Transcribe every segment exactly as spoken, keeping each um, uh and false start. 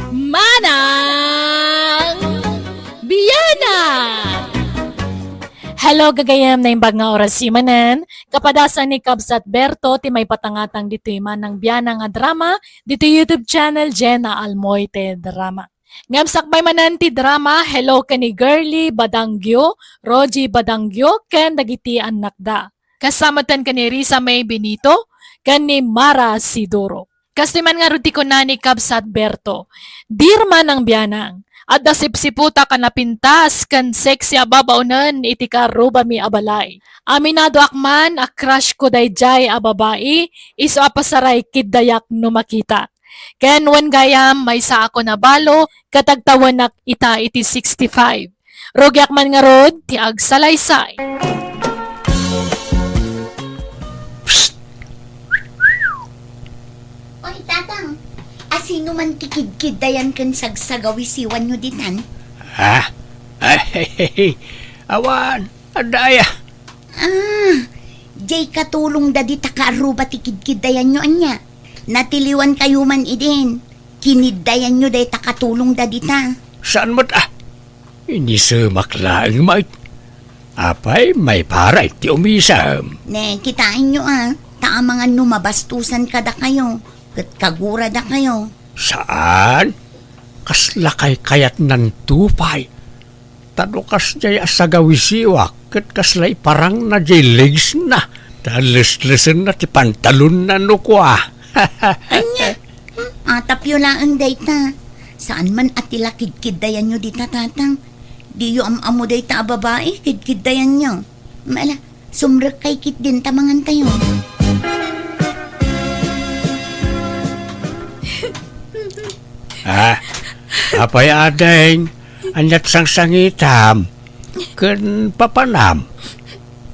Manang Biana! Hello, gagayem, naimbag nga oras manen. Kapadasan ni Kabsat Berto ti maipatangatang ditoy Manang Biana nga drama, ditoy YouTube channel, Jenna Almoite Drama. Ngem sakbay manen ti drama, hello ken ni Girlie Badangio, Rogie Badangio, ken dagiti annakda. Kasta metten ken ni Risa May Benito, ken ni Mara Sidoro. Kastoy man ngarud ti kuna ni Kabsat Berto, "Dear Manang Bianang, adda sipsiputak a napintas ken sexy a babaonen iti kaarrubami a balay. Aminadoak man a crush ko daydiay a babai, isu a pasaray kiddayak no makitak. Ken wen gayam, maysa a kunabalo, ket agtawenak ita iti sixty-five. Rugiak man ngarud ti agsalaysay." Psst! Oy, Tatang, asino man ti kidkiddayan ken sagsagawisiwanyo ditan? Ah? Ay, awan, adda aya. Ah, jay katulongda dita kaarruba ti kidkiddayanyo, ania? Natiliwankayo man idin. Kiniddayanyo dayta katulongda dita. Saan met, ah? Inisemak laeng met. Apay, maiparay ti umisem. Ne, kitaenyo, ah. Ta amangan no mabastusan kadakayo, ket kaguradakayo. Saan? Kasla kaykayatnan to pay. Ta no kasdiay a sagawisiwak, ket kasla iparangna jay legs na. Ta leslesenna ti pantalonna no kua. Ania? Hmm, atapyo laeng dayta. Saan man a ti la kidkiddayanyo dita, Tatang? Diyo am-ammo dayta a babai, kidkiddayanyo. Mala, sumrekkay ketdin ta mangantayo. Ah, apay, ading, aniat sangsangitam ken papanam?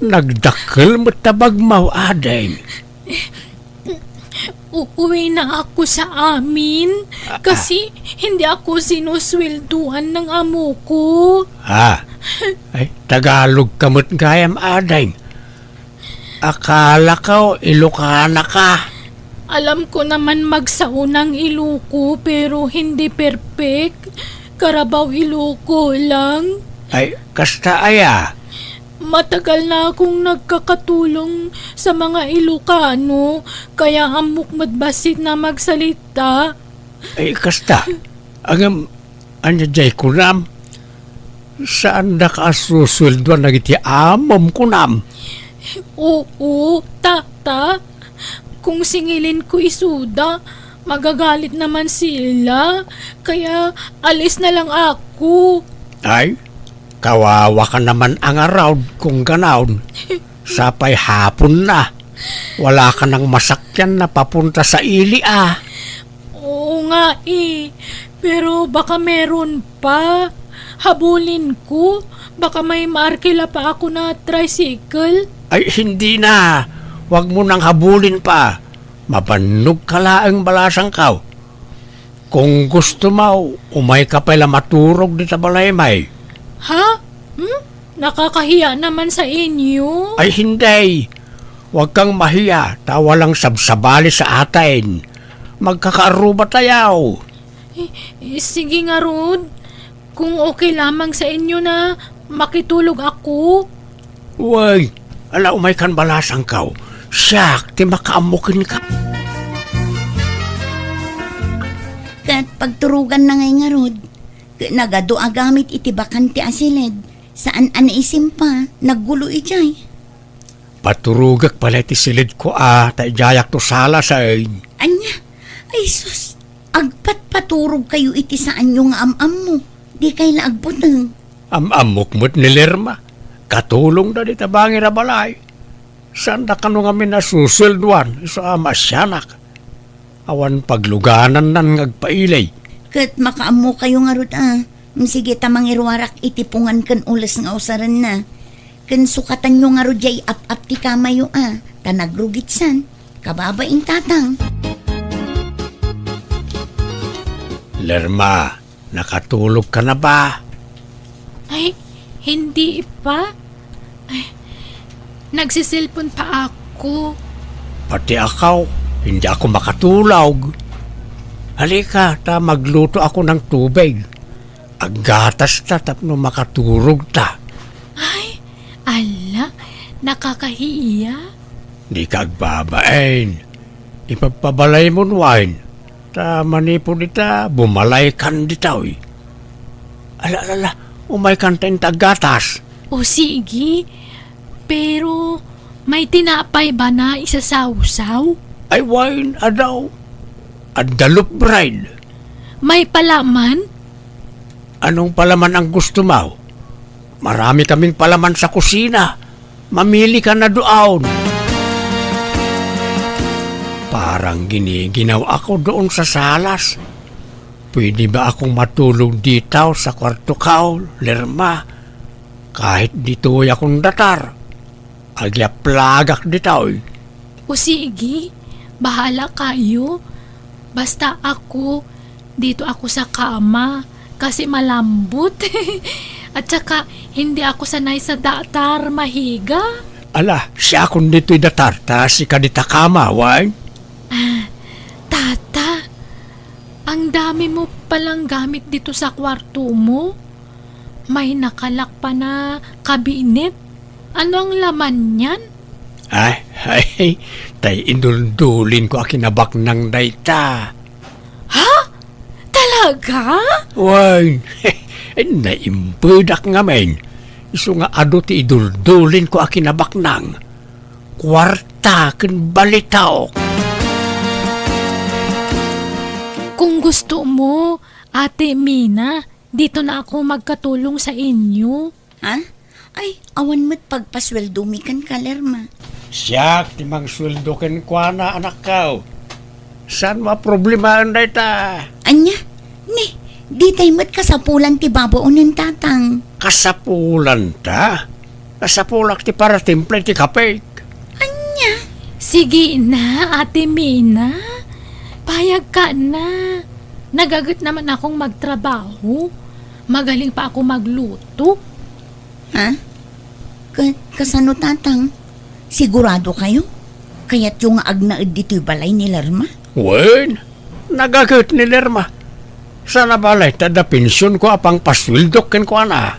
Nagdakkel met ta bagmaw, ading. Uuwi na ako sa amin kasi hindi ako sinusweldoan ng amo ko. Ah, ay, Tagalog ka met gayam, ading. Akala ko, Ilocana ka. Alam ko naman magsaunang Iloco, pero hindi perfect. Carabao Iloco lang. Ay, kasta aya? Matagal na akong nagkakatulong sa mga Ilocano, kaya ammok met bassit na magsalita. Ay, kasta. Ngem, ania jay kunam? Saandaka a susweldoan dagiti amom kunam? Oo, Tata. Kung singilin ko isuda, magagalit naman sila. Kaya alis na lang ako. Ay, kawawa ka naman a ngarud kung ganon. Sapay hapon na. Wala ka nang masakyan na papunta sa ili, ah. Oo nga eh. Pero baka meron pa. Habulin ko. Baka may maarkila pa ako na tricycle. Ay, hindi na. Huwag mo nang habulin pa. Mabannog ka laeng balasangkaw. Kung gusto mo, umay ka pay la maturog dita balay, may. Ha? Hmm? Nakakahiya naman sa inyo. Ay, hindi. Huwag kang mahiya, ta walang sabsabali sa atin. Magkakaarruba tayo. Eh, eh, sige ngarud. Kung okay lamang sa inyo na makitulog ako. Uy, ala, umay kan balasangkaw. Siak ti makaammo kenka. Ket pagturugan na ngay ngarud. Ket nagadu a gamit iti bakante a siled. Saan a naisimpa, naggulo idiay. Paturogek pay la iti siled ko a, ta idiayak to sala, say. Ania? Ay sus, agpatpaturog kayo iti saanyo nga am-ammo. Di kay la agbuteng. Am-ammok met ni Lerma. Katulongda dita bangir a balay. Saanda kano ngamin a susueldoan, isu a maasianak. Awan pagluganannan nga agpailay. Ket makaammo kayo ngarud a. Sige ta mangiruarak iti pungan ken ules nga usarenna. Ken sukatanyo ngarud diay ap-ap ti kamayo a, ta nagrugitsan. Kababain, Tatang. Lerma, nakatulog ka na ba? Ay, hindi pa. Ay, nagsiselpon pa ako. Pati ako, hindi ako makatulog. Halika, ta magluto ako ng tubig. Aggatas ta tapno makaturog ta. Ay, ala, nakakahiya. Di ka agbabain. Ipagpabalay mo, wine. Ta manipud ita, bumalaykan ditoy. Ala, ala, ala, umaykan ta inta aggatas. O sige, pero may tinapay ba na isasawsaw? Ay, wine, adaw. Adda loaf bread. May palaman? Anong palaman ang gusto mo? Marami kaming palaman sa kusina. Mamili ka na doon. Parang giniginaw ako doon sa salas. Pwede ba akong matulog dito sa kwarto ko, Lerma? Kahit ditoy akong datar, agyaplagak ditoy. O sige, bahala kayo. Basta ako, dito ako sa kama, kasi malambot. At saka, hindi ako sanay sa datar, mahiga. Ala, siakon ditoy datar, ta sika dita kama, wine? Ah, tata, ang dami mo palang gamit dito sa kwarto mo. May nakalak pa na kabinet. Ano ang laman niyan? Ay, ay, tay iduldulin ko a kinabaknang dayta. Ha? Talaga? Wen, naimpedak ngamin. Isu nga adu ti iduldulin ko a kinabaknang. Kuarta ken balitaok. Kung gusto mo, Ate Mina, dito na ako magkatulong sa inyo. Ha? Ay, awan met pagpasueldomi kenka, Lerma. Siak ti mangsueldo kenkuana, anakko. Saan mo a problemaen dayta? Ania? Ni, ditay met kasapulan ti babaonen, Tatang. Kasapulan ta? Kasapulak ti paratimpla iti kapek. Ania? Sige na, Ate Mina. Payag ka na. Nagaget naman akong magtrabaho. Magaling pa ako magluto. Ha? Ka-, kasano, Tatang? Sigurado kayo? Kayatyo nga agnaed ditoy balay ni Lerma? Wen, nagaget ni Lerma. Sana balay ta adda pension ko a pangpasueldok kenkuana.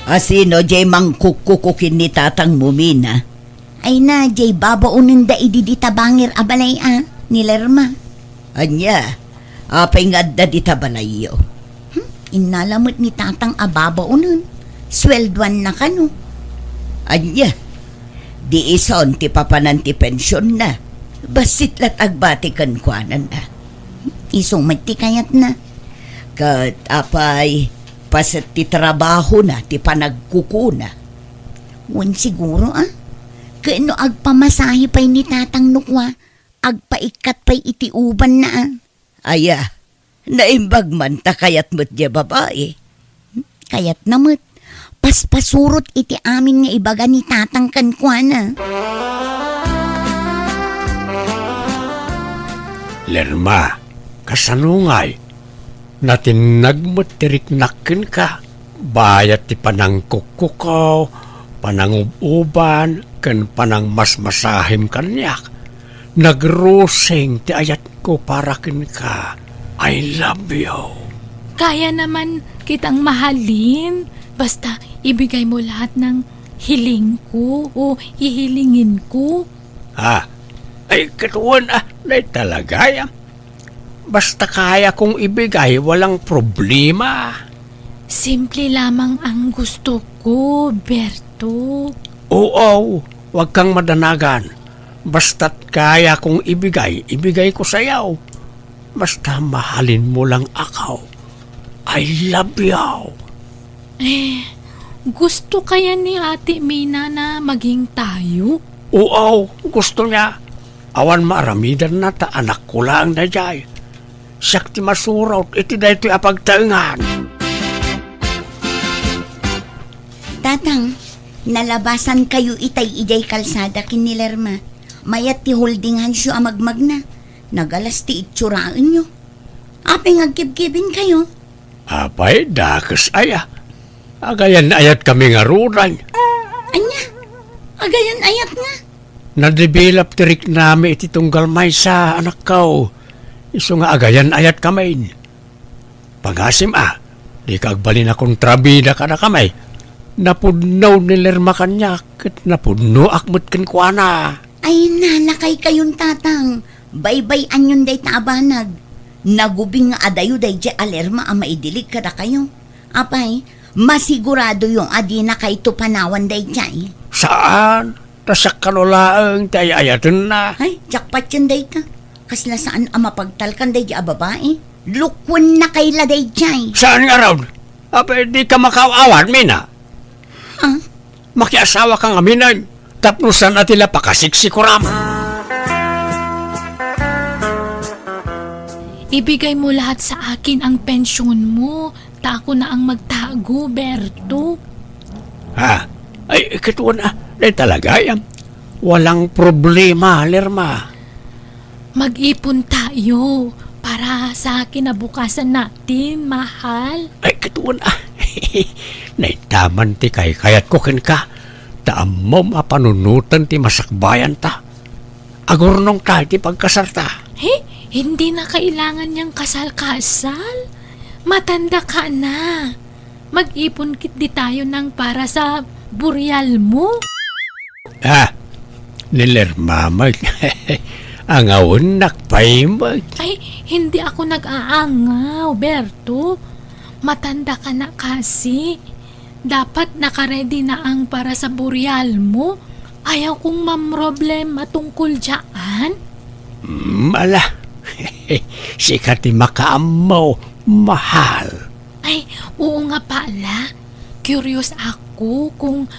Asino jay mangkukkuko ken ni Tatang mo, Mina? Ay na, jay babaonenda idi dita bangir a balay a, ni Lerma. Ania, apay nga adda dita balayyo? Hmm, innala met ni Tatang a babaonen. Sueldoanna kano. Ania, di ison ti papanan ti pensionna. Bassit la't agbati kenkuana. Isu met ti kayatna. Ket apay, paset ti trabahona ti panagkukuna? Wen siguro, a? Ket no agpamasahe pay ni Tatang no kua, agpaikkat pay iti ubanna, a? Aya, naimbag man ta kayat met diay babai. Kayatna met, paspasurot iti amin nga ibaga ni Tatang kenkuana. Lerma, kasano ngay? Natinnag met ti riknak kenka. Bayat ti panangkukkukaw, panangub-uban, ken panangmasmasahim kaniak. Nagrusing ti ayatko para kenka. I love you. Kaya naman kitang mahalin. Basta ibigay mo lahat ng hiling ko o hihilingin ko. Ha? Ay, katuon, a, nay talaga, a. Basta kaya kong ibigay, walang problema. Simple lamang ang gusto ko, Berto. Oo, wag kang madanagan. Basta't kaya kong ibigay, ibigay ko sayaw. Basta mahalin mo lang ako. I love you. Eh, gusto kaya ni Ate Mina na maging tayo? Oo, gusto niya. Awan maaramidanna ta anakko laeng daydiay. Siak ti masurot iti daytoy a pagtaengan. Tatang, nalabasankayo itay idiay kalsada ken ni Lerma. Mayat ti holding handsyo a magmagna. Nagalas ti itsuraenyo. Apay nga agkibkibinkayo? Apay, dakes aya. Agayan-ayat kami ngaruden. Ania? Agayan-ayat nga? Nadevelop ti riknami iti tunggal maysa, anakko. Isu nga agayan-ayatkami. Pangasim a, dika agbalin a kontrabida kadakami. Napudno ni Lerma kaniak, ket napudnoak met kenkuana. Ay, nalakaykayon, Tatang. Baybay-anyon dayta a banag. Nagubing nga adayo daydiay a Lerma a maidilig kadakayo. Apay, masiguradoyo a dinakayto panawan daydiay. Saan? Ta siak kano laeng ti ay-ayatenna. Ay, jackpot yun dayta. Kasla saan a mapagtalkan daydiay a babai. Lukuennakay la daydiay. Saan ngarud? Apay, dika makaaw-awat, Mina. Ha? Makiasawaka ngamin, tapno saan a ti la pakasiksikuram. Ibigay mo lahat sa akin ang pensyon mo, ta ako na ang magtago, Berto. Ha? Ay, ket wen a, dayta la gayam. Walang problema, Lerma. Mag-ipon tayo para sa kinabukasan natin, mahal. Ay, ket wen a. Naitaman ti kaykayatko kenka. Ta ammom a panunoten ti masakbayanta. Agurnongta iti pagkasalta. He? Hindi na kailangan niyang kasal-kasal. Matanda ka na. Mag-ipon ketdi tayo ng para sa burial mo. Ah, ni Lerma met. Angawennak pay met. Ay, hindi ako nag-aangaw, Berto. Matanda ka na kasi. Dapat naka-ready na ang para sa burial mo. Ayaw kong mamroblema tungkol dyan. Hmm, ala. Sika ti makaammo, mahal. Ay, oo nga pala. Curious ako kung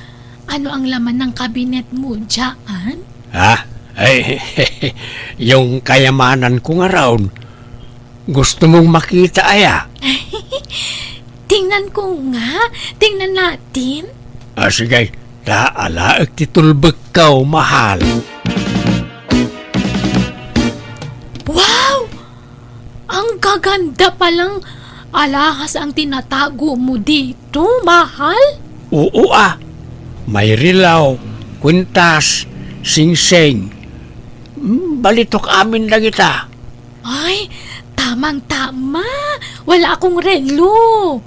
ano ang laman ng kabinet mo dyan. Ha? Ay, yung kayamanan ko nga raon. Gusto mong makita, aya? Tingnan ko nga. Tingnan natin. Ah, sige. Ta alaek ti tulbekko, mahal. Wow! Ang gaganda palang alahas ang tinatago mo dito, mahal. Oo, ah. May relo, kwintas, singsing. Hmm, balitok amin dagita. Ay, tamang-tama. Wala akong relo.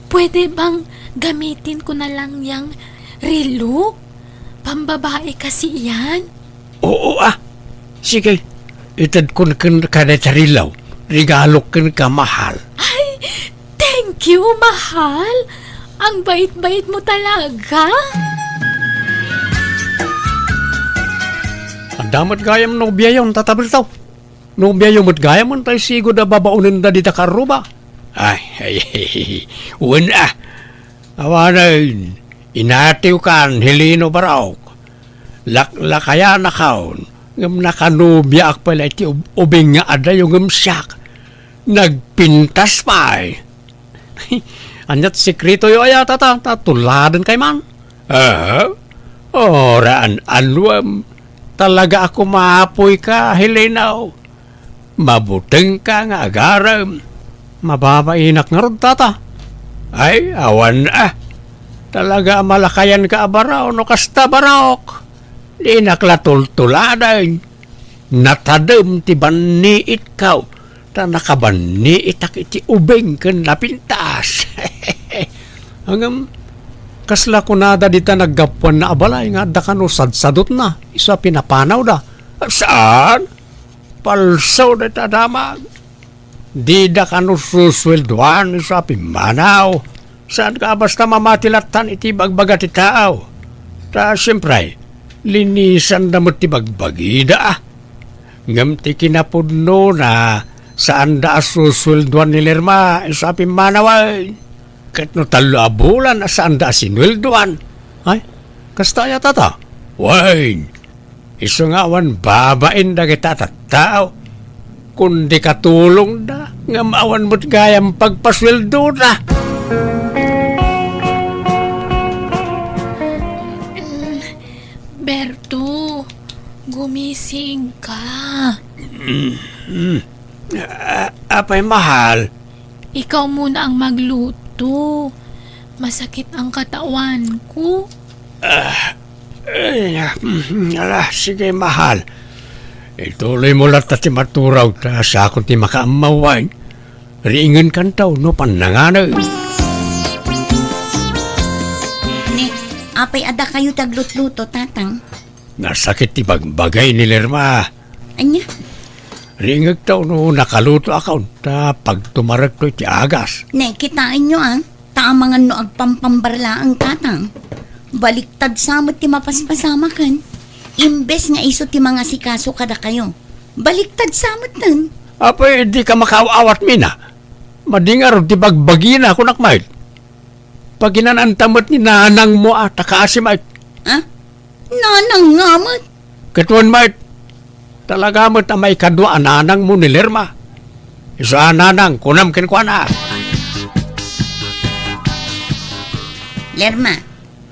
Pwede bang gamitin ko na lang yang relo? Pambabae kasi yan. Oo, ah. Sige, itedkon kenka dayta relo. Regalok kenka, mahal. Ay, thank you, mahal. Ang bait-bait mo talaga. Adda met gayam nobiayon, Tata Berto. Nobiayo met gayam, tay sigud a babaonenda dita karruba. Ay, ay, wen a. Awanen, inatiwkan, Heleno Barok. Laklakayanakon, ngem nakanobiaak pay la iti ub-, ubing nga adayo ngem siak. Nagpintas pay. Aniat sekretoyo aya, Tata, ta tuladen kay man? Aha. Oraan annuem. Talaga a kumapoyka, Heleno. Mabutengka nga agarem. Mababainak ngarud, Tata. Ay, awan a. Talaga a malakayanka a Barok no kasta, Barok. Dinak la tultuladen. Natadem ti banniitko, ta nakabanniitak iti ubing ken napintas. Ngem, kasla kunada dita naggapuanna a balay nga adda kano sadsadutna isu a pinapanawda? Saan? Palso dayta damag. Dida kano susueldoan isu a pimmanaw. Saan ka basta mamati lattan iti bagbaga ti tao? Ta siempre, linisanda met ti bagbagida, a. Ngem ti kinapudnona, saanda a susueldoan ni Lerma isu a pimmanaw, ay. Ket no tallo a bulan a saanda a sinueldoan. Ay, kasta aya, Tata? Wen, isu nga awan babain dagita a tattao, kundi katulongda, ngem awan met gayam pagpasueldoda. Berto, gumising ka. Mm, mm. A-, apay, mahal? Ikaw muna ang magluto. Masakit ang katawan ko. Ah, Ay, ah, mm, ala, sige, mahal. Ituloy mo latta ti maturaw, ta siakon ti makaammo wen. Riingenkanto no pannanganem. Ni, apay adda kayo ti aglutluto, Tatang? Nasakit ti bagbagay ni Lerma. Ania? Riingekto no nakalutoakon, ta pagtumarekto iti agas. Ne, kitaenyo, a, ta amangan no agpampambar laeng, Tatang. Baliktad sa met ti mapaspasamaken. Imbes nga isu ti mangasikaso kadakayo, baliktad sa metten. Apay, dika makaaw-awat, Mina. Madi ngarud ti bagbagina, kunak met. Paginan-anta met ni nanangmo a ta kaasi met. A? Nanang nga met? Ket wen met. Talaga met a maikadua a nanangmo ni Lerma. Isu a nanang, kunam kenkuana. Lerma,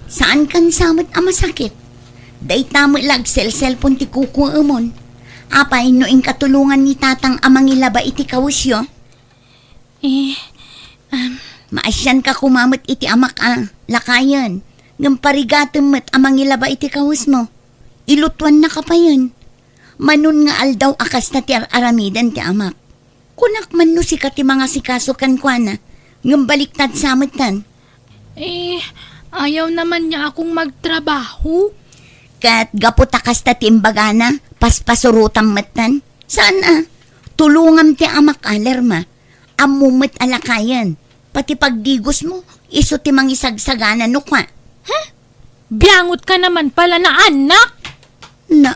saankan sa met a masakit. Dayta met la agselselpon ti kukuemon. Apay no inka tulongan ni Tatang a mangilaba iti kawesyo? Eh, um, Maasianka koma met iti amak a, lakayen, ngem parigatem met a mangilaba iti kawesmo. Ilutuannaka payen. Manon nga aldaw a kasta ti ar-aramiden ti amak. Kunak man no sika ti mangasikaso kenkuana, ngem baliktad sa metten. Eh, ayaw naman niya akong magtrabaho. Ket gapu ta kasta ti imbagana, paspasurotam metten. Saan a? Tulongam ti amak a, Lerma. Ammo met a lakayen. Pati pagdigosmo, isu ti mangisagsagana no kua. Huh? Biangot ka naman pala, naanak! Na,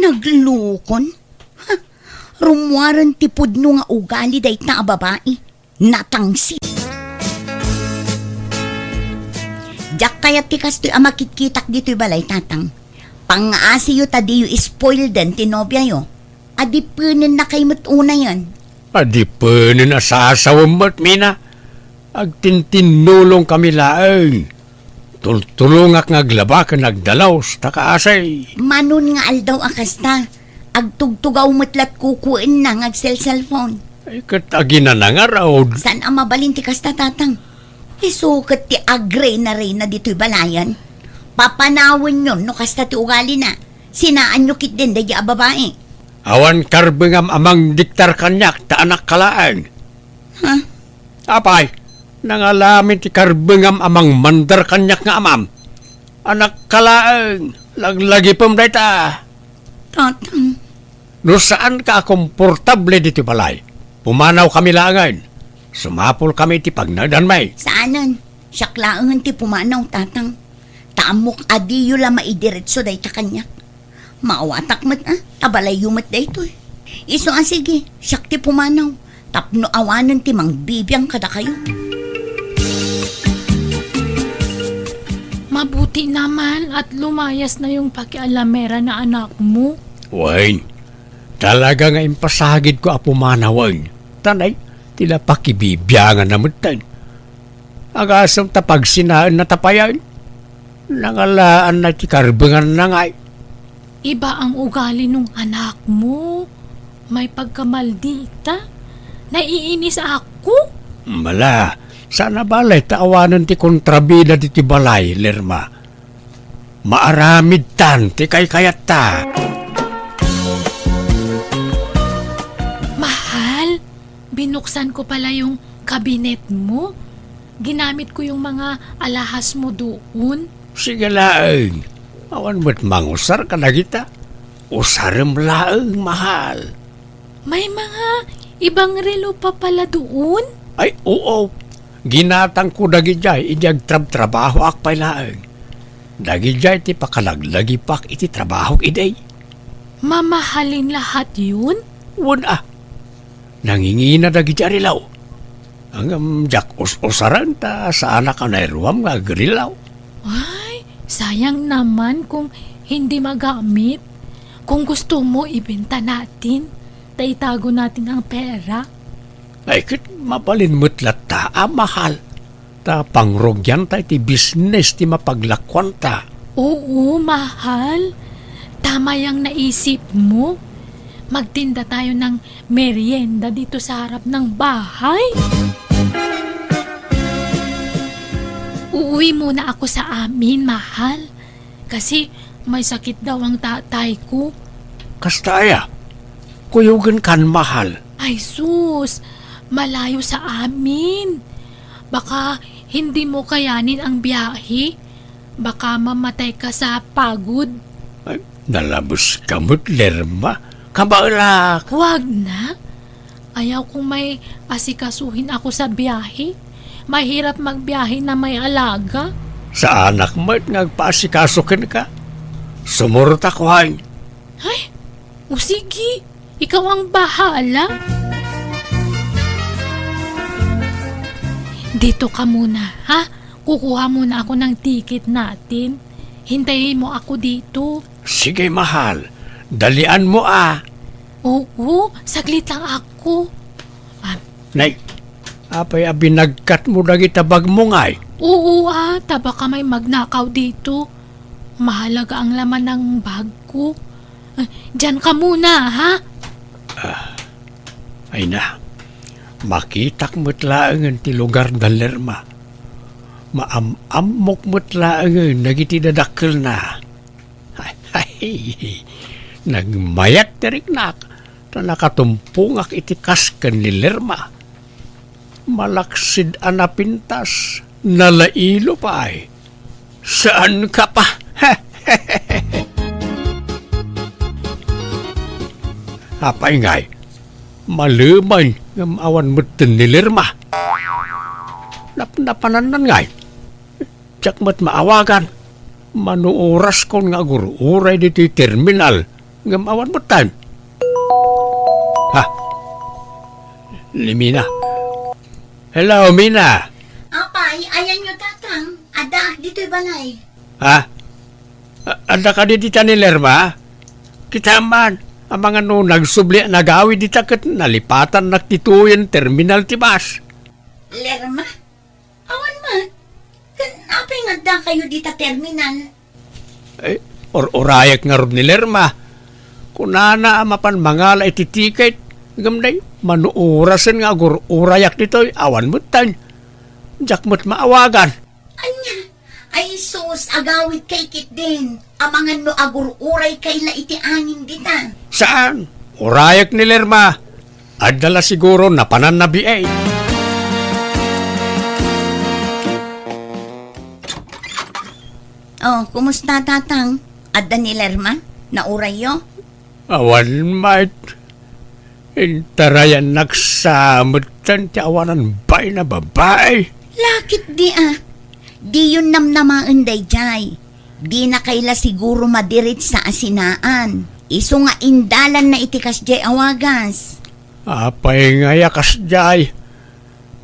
naglukon? Ha? Rummuaren ti pudno nga ugali dayta a babai. Natangsit. Diak kayat ti kastoy a makitkitak ditoy balay, Tatang. Pangngaasiyo ta diyo spoilden ti nobiayo. Adipenen na kay met unayen. Adipenen a sasawem met, Mina. Agtintinnulong kami laeng. Tultulongak nga aglaba ken agdalaus ta kaasi. Manon nga aldaw a kasta, agtugtugaw met lat kukuenna nga agselselpon. Ay, ket aginana ngarud. Saan a mabalin ti kasta, Tatang? Isu ket ti agreynareyna ditoy balayan. Papanawenyon no kasta ti ugalina. Sinaanyo ketdin daydi a babai. Awan karbengam a mangdiktar kaniak ta anakka laeng. Ha? Apay, nangalamin ti karbengam a mangmandar kaniak nga amam. Anakka laeng, laglagipem dayta. Tatang. No saanka a komportable ditoy balay, pumanawkami laengen. Sumapulkami iti pagnaedanmi. Saanen, siak laengen ti pumanaw, Tatang. Ta ammok a diyo la maidiretso dayta kaniak. Maawatak met a, ta balayyo met daytoy. Isu a sige, siak ti pumanaw, tapno awanen ti mangbibiang kadakayo. Mabuti naman at lumayas na yung pakialamera na anak mo. Wen, talaga nga impasagidko a pumanawen. Tanay, ti la pakibibiangan na metten. Agasem ta pagsinaenna ta payen. Nangalaanna ti karbenganna ngay. Iba ang ugali nung anak mo. May pagkamaldita. Naiinis ako. Mala, sana balay ta awanen ti kontrabida diti balay, Lerma. Maaramidtan ti kaykayatta. Mahal, binuksan ko pala yung kabinet mo. Ginamit ko yung mga alahas mo doon. Sige laeng. Awan met mangusar kadagita. Usarem laeng, mahal. May mga ibang relo pa pala doon? Ay, oo. Ginatangko dagidiay idi agtrabtrabahoak pay laeng. Dagidiay ti pakalaglagipak iti trabahok idi. Mamahalin lahat yun? Wen a. Nangingina dagiti a rilaw. Ngem diak us-usaren ta saanak a nairuam nga agrilaw. Ay, sayang naman kung hindi magamit. Kung gusto mo, ibenta natin. Ta itago natin ang pera. Ay, ket mabalin met latta a mahal. Ta pangrugianta iti bisnes ti mapaglakuanta. Oo, mahal. Tama yang naisip mo. Magtinda tayo ng merienda dito sa harap ng bahay. Uuwi muna ako sa amin, mahal. Kasi may sakit daw ang tatayko. Kasta aya? Kuyogenkan, mahal. Ay sus, malayo sa amin. Baka hindi mo kayanin ang biyahe. Baka mamatay ka sa pagod. Ay, nalabuska met, Lerma. Kabaelak. Wag na. Ayaw kong may asikasuhin ako sa biyahe. Mahirap magbiyahe na may alaga. Saanak met nga agpaasikaso kenka. Sumurot ako, hay. Ay, o sige. Ikaw ang bahala. Dito ka muna, ha? Kukuha muna ako ng ticket natin. Hintayin mo ako dito. Sige, mahal. Dalian mo, ah. Oo, saglit lang ako. Ah. Nay, apay a binagkat mo dagita bag mo, ngay? Oo, ah, ta baka may magnakaw dito. Mahalaga ang laman ng bag ko. Ah, diyan ka muna, ha? Ah, ay na, makitak met laengen ti lugar da Lerma. Maam-ammok met laengen dagiti dadakkelna. Ay, nagmayat ti riknak, ta nakatumpongak iti kas ken ni Lerma. Malaksid a napintas, nalailo pay. Saan ka pa? Apay ngay, malemen ngem awan metten ni Lerma. Napnapanannan ngay. Diak met maawagan. Mano oraskon nga agur-uray ditoy terminal ngem awan metten. Ha? Ni Mina. Hello, Mina. Apay, ayanyo, Tatang? Addaak ditoy balay. Ha? A-, adda kadi dita ni Lerma? Kita man, amangan no nagsubli a nagawid dita ket nalipatannak ti tuyen terminal ti bus. Lerma? Awan met. Ken apay nga adda kayo dita terminal? Eh, ur-urayak ngarud ni Lerma. Kunana a mapan mangala iti tiket, ngem day, mano orasen nga agur-urayak ditoy, awan metten. Diak met maawagan. Ania? Ay sus, agawid kay ketdin. Amangan no agur-uray kay la iti angin dita. Saan? Urayak ni Lerma. Adda la siguro napananna biay. Oh, kumusta, Tatang? Adda ni Lerma? Naurayyo? Awan met. Intarayannak sa metten ti awanan bain a babai. Lakit di a. Diyon namnamaen daydiay. Dina kay la siguro madiritsa a sinaan. Isu nga indalanna iti kasdiay a wagas. Apay ngay a kasdiay?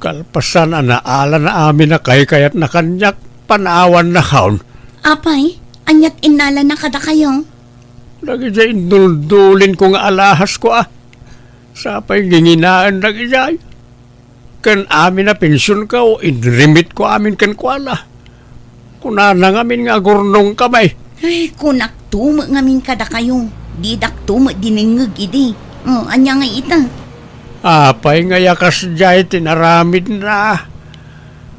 Kalpasan a naalana amin a kaykayatna kaniak, panawanna kaon. Apay, aniat innalana kadakayo? Dagidiay induldulinko nga alahasko a. Sapay nginginaen dagidiay. Ken amin a pensionko, inremitko amin kenkuana. Kunana ngamin nga agurnongka met. Ay, kunakto met ngamin kadakayo. Didakto met dinengngeg idi. Oh, ania ngay ita? Apay ngay a kasdiay ti naramidna?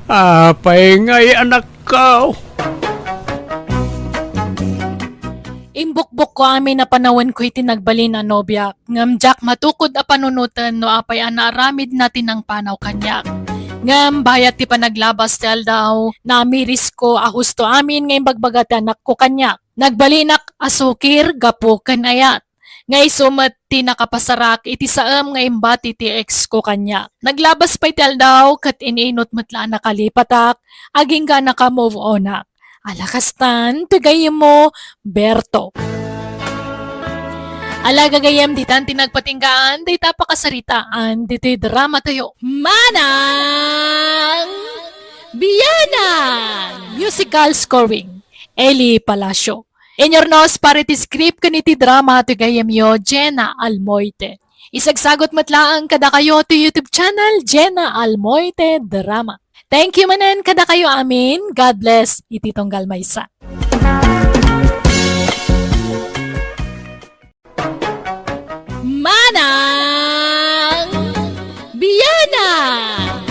Apay ngay, anakko? Imbukbokko amin a panawenko iti nagbalin a nobiak, ngem diak matukod a panunoten no apay a naaramidna ti nangpanaw kaniak. Ngem bayat ti panaglabas ti aldaw, namirisko a husto amin nga imbagbaga ti anakko kaniak. Nagbalinak a sukir gapu ken ayat. Nga isu met ti nakapasarak iti saem nga imbati ti ex ko kaniak. Naglabas pay ti aldaw ket in-inut met la a nakalipatak, agingga naka-move onak. Ala kastan, ti gayyemmo, Berto. Ala gagayyem, ditan ti nagpatinggaan, dayta pakasaritaan, ditoy drama tayo. Manang Biyanan! Musical scoring, Eli Palacio. Inurnos para iti script ken iti drama ti gayyemyo, Jenna Almoite. Isagsagut met laeng kadakayo ti YouTube channel, Jenna Almoite Drama. Thank you manen kadakayo amin. God bless iti tunggal maysa. Manang Biyanan!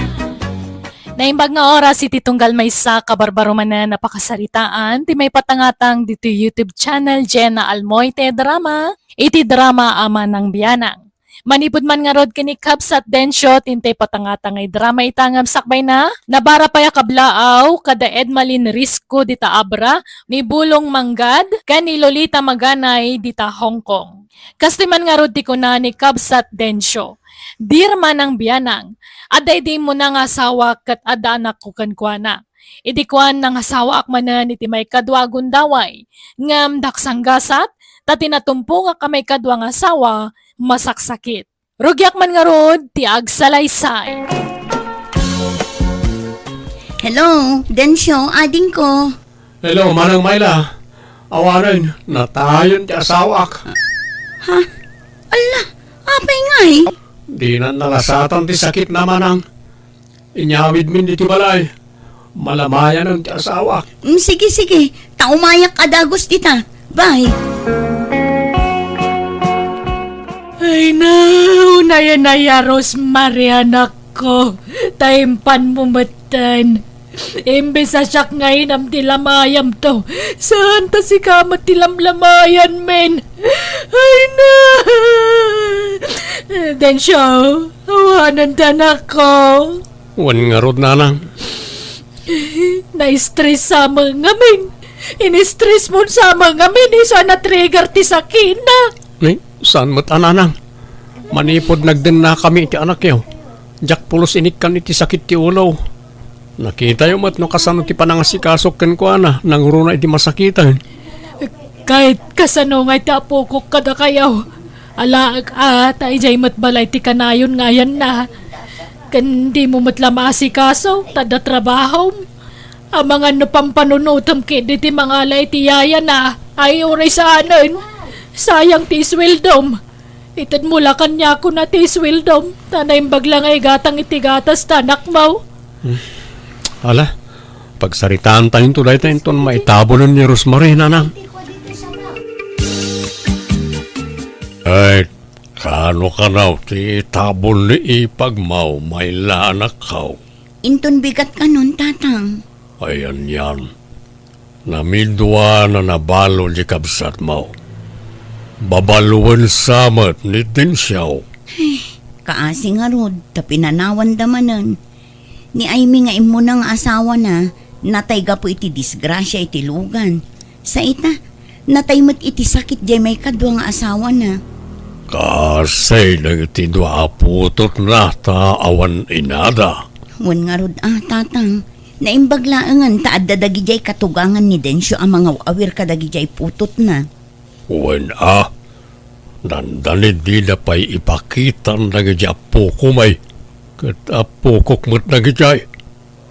Imbag nga oras iti tunggal maysa ka barbaro manen a pakasaritaan ti maipatangatang ditoy YouTube channel Jenna Almoite Drama, iti drama a Manang Bianang. Manipud man ngarud ken ni Kabsat Dencio ti intay patangatang nga idrama ita ngem sakbayna, nabara pay a kablaaw kada Edmalin Risco dita Abra, ni Bulong Manggad, ken ni Lolita Maganay dita Hong Kong. Kastoy man ngarud ti kuna ni Kabsat Dencio, "Dear Manang Bianang, adda idi immuna nga asawak ket adda anakko kenkuana. Idi kuan, nangasawaak manen iti maikadua a gundaway, ngem daksanggasat, ta ti natumpongak a maikadua nga asawa, masaksakit." Rugiak man ngarud ti agsalaysay. Hello, Dencio, adingko. Hello, Manang Myla. Awanen, natayen ti asawaak. Ha? Alla, apay ngay? Dinan nalasatan ti sakitna, Manang. Inyawidmin iti balay. Malamayanen ti asawaak. Mm, sige, sige. Ta umayak a dagus dita. Bye. Ay, no, naya, naya, Rosemary, anakko. Ta impanmo metten. Imbes a siak nga inam ti lamayamto, saan ta sika met ti lamlamayanmin. Ay, no. Dencio, awanen ti anakko. Wen ngarud, Nanang. Na-stress sa amin ngamin. In-stress mo sa amin ngamin, isu a na-trigger ti sakina. Ni, saan met a, Nanang? Manipud nagdennakami iti anakyo, diak pulos inikkan iti sakit ti ulo. Nakitayo met no kasano ti panangasikasok kenkuana, nangruna idi masakiten. Ket kasano ngay ti apokok kadakayo? Alaek a, ta idiay met balay ti kanayon nga ayanna. Ken dimo met la maasikaso, ta adda trabahom. Amangan no pampanunotem ketdi ti mangala iti yayana, ay uray saanen. Sayang ti isweldom. Itedmo la kaniakon a ti isweldom, ta naimbag la nga igatang iti gatas ti anakmo. Hmm. Ala, pagsaritaantayonto dayta inton maitabonen ni Rosemary, Nanang. Ay, kaano kano ti itabon ni ipagmo, Myla, anakko? Inton bigat kanon, Tatang. Ay, anian. Namidua a nabalo ti kabsatmo. Babaluen sa met ni Dencio. Ay, kaasi ngarud, ta pinanawanda manen. Ni Aimee nga immuna nga asawana, natay gapu iti disgrasia iti lugan. Sa ita, natay met iti sakit diay maikadua nga asawana. Kaasi dagiti dua a putotna ta awan inada. Wen ngarud a, Tatang, naimbag laengen ta adda dagidiay katugangan ni Dencio a mangaw-awir kadagidiay putotna. Wen a, dandani dida pay ipakitan dagidiay appokom ay, ket appokok met dagidiay,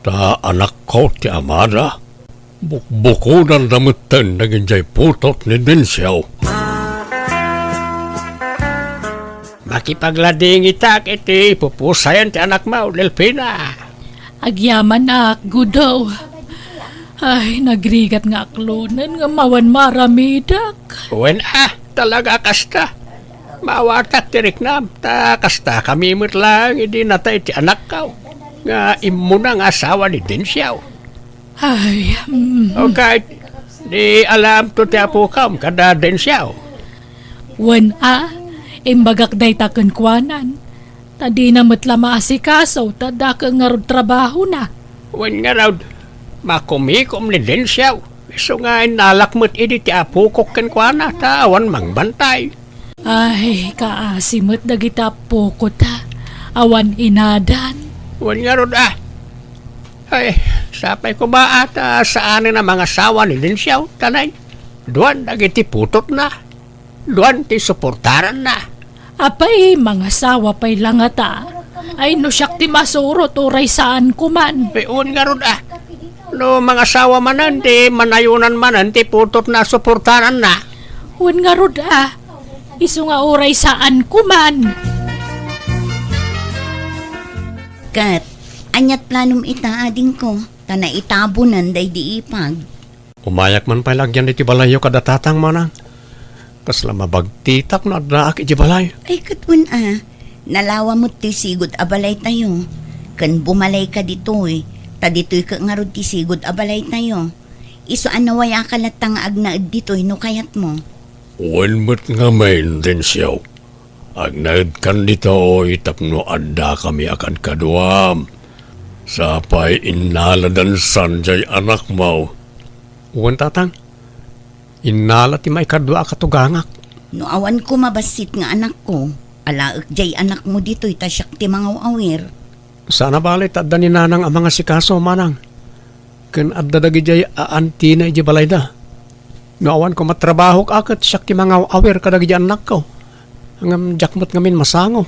ta anakko ti amada. Bukbukodanda metten dagidiay putot ni Dencio. Makipagladingitak iti pupusayan ti anakmo, Delfina. Agyamanak, Gudo. Ay, nagrigat nga aklonen nga awan maaramidak. Wen a, talaga kasta. Maawatak ti riknam, ta kastakami met laeng idi natay ti anakko, nga immuna nga asawa ni Dencio. Ay, mm. O ket, di alaemto ti apokam kada Dencio? Wen a, imbagak dayta kenkuanan. Ta dina met la maasikaso, ta dakkel ngarud trabahona. Wen ngarud, makumikom ni Dencio. Isu nga innalak met idi ti apokok kenkuana, ta awan mangbantay. Ay, kaasi met dagiti appokota. Awan inadan. Wen ngarud a. Ay, sapay koma a ta saanen a mangasawa ni Dencio, ta nay, duan dagiti putotna. Duan ti suportaranna. Apay, mangasawa pay la ngata. Ay, no siak ti masurot, uray saan kuman. Ay, wen ngarud a. No mangasawa manen, di manayonan manen ti putotna a suportaranna. Wen ngarud a. Isu nga uray saan kuman. Ket, aniat planom ita, adingko, ta naitabonen daydi ipag? Umayak man pay la agyan iti balayyo kada tatang, manang. Kasla mabagtitak no addaak iti balay. Ay, ket wen a, nalawa met toy sigud a balaytayo. Ken bumalayka ditoy, Ta ditoy ket ngarud ti sigud a balaytayo. Isu a nawayaka latta nga agnaed ditoy no kayatmo. Wen met ngamin, Dencio. Agnaedkan ditoy tapno addakami a kadkaduam. Sapay innaladansan jay anakmo. Wen, tatang. Innala ti maikadua a katugangak. No awan koma bassit nga anakko, alaek jay anakmo ditoy ta siak ti mangaw-awir. Saan a bale ta adda ni nanang a mangasikaso, manang. Ken adda dagidiay a antina idiay balayda. No awan koma trabahok a ket siak ti mangaw-awir kadagidi annakko. Ngem diak met ngamin masango.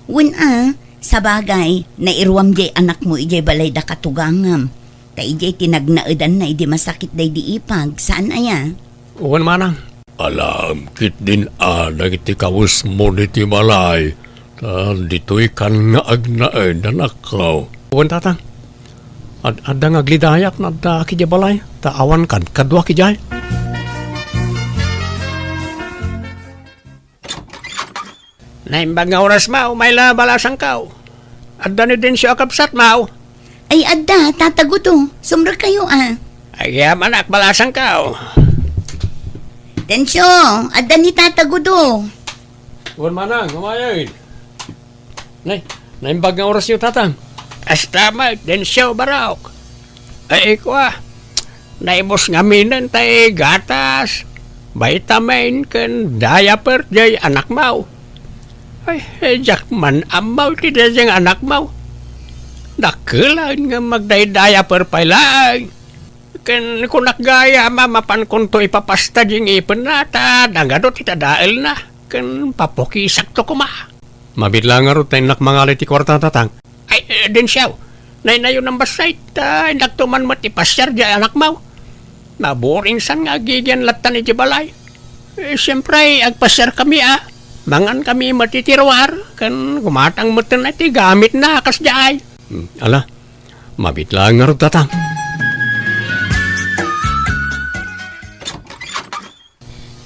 Wen a, sabagay, nairuam diay anakmo idiay balayda katugangam. Ta idiay ti nagnaedanna idi masakit daydi ipag, saan aya? Wen manang. Alaem ketdin a dagiti kawesmo ditoy balay, ta ditoykan nga agnaed, anakko. Wen, tatang. Ad-adda nga aglidayak no addaak idiay balay, ta awan kadkaduak idiay. Naimbag nga oras, maw, mayla balasangkaw. Adda ni Dencio a kabsat, maw? Ay, adda, Tata Gudo. Sumrekkayo, a. Agyamanak, balasangkaw. Dencio, adda ni Tata Gudo. Wen manang, umayen. Nay, naimbag nga orasyo, tatang. Kasta met, Dencio, barok. Ay, kua, naibus ngaminen tay gatas, vitamin, ken diaper jay anakmo. Ay, eh, diak man ammo ti daydiay nga anakmo. Dakkel a ngem agday-diaper pay laeng. Ken kunak gayam a mapankonto ipapasta di ngipenna ta nangado ti tadaelna ken papukisakto koma. Mabiit laeng ngarud ta innak mangalay ti kuarta, tatang. Ay, eh, Dencio, naynayonam bassit ta indakto man met ipasiar di anakmo. Naburinsan nga agigian lattan iti balay. Eh, siempre, agpasiarkami a. Mangankami met iti ruar, ken gumatang metten iti gamitna a kasdiay. Hmm, ala, mabiit laeng ngarud, tatang.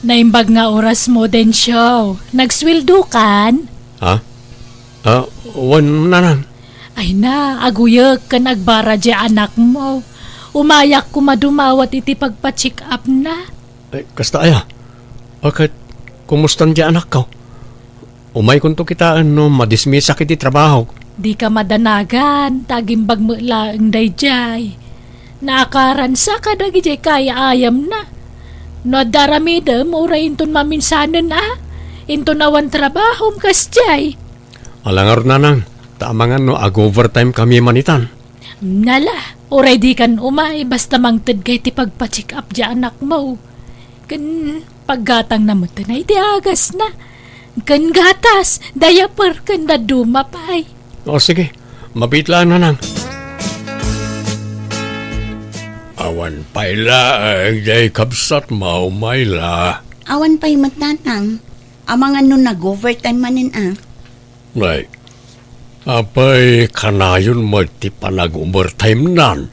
Naimbag nga orasmo, Dencio. Nagsueldokan? Ha? Ah, wen, nanang. Ay na, aguyek ken agbara di anakmo. Umayak koma dumawat iti pagpa-check-upna. Ay, kasta aya? A, ket, kumustan di anakko? Umaykonto kitaen no madismisak iti trabahok. Dika madanagan, ta agimbag met laeng daydiay. Naakaransa kadagiti kaay-ayamna. No adda aramidem, uray inton maminsanen a, inton awan trabahom kasdiay. Ala ngarud, nanang, ta amangan no ag-overtime kami manitan. Nala, uray dikan umay, basta mangted kay ti pagpa-check-up di anakmo. Ken paggatangna met ti agasna. Ken gatas, diaper, ken dadduma pay. O, sige. Mabiit laeng, nanang. Awan pay laeng diay kabsatmo, Mayla. Awan pay met, tatang. Amangan no nag-overtime manen a. Nay, apay kanayon met ti panag-overtime-nan?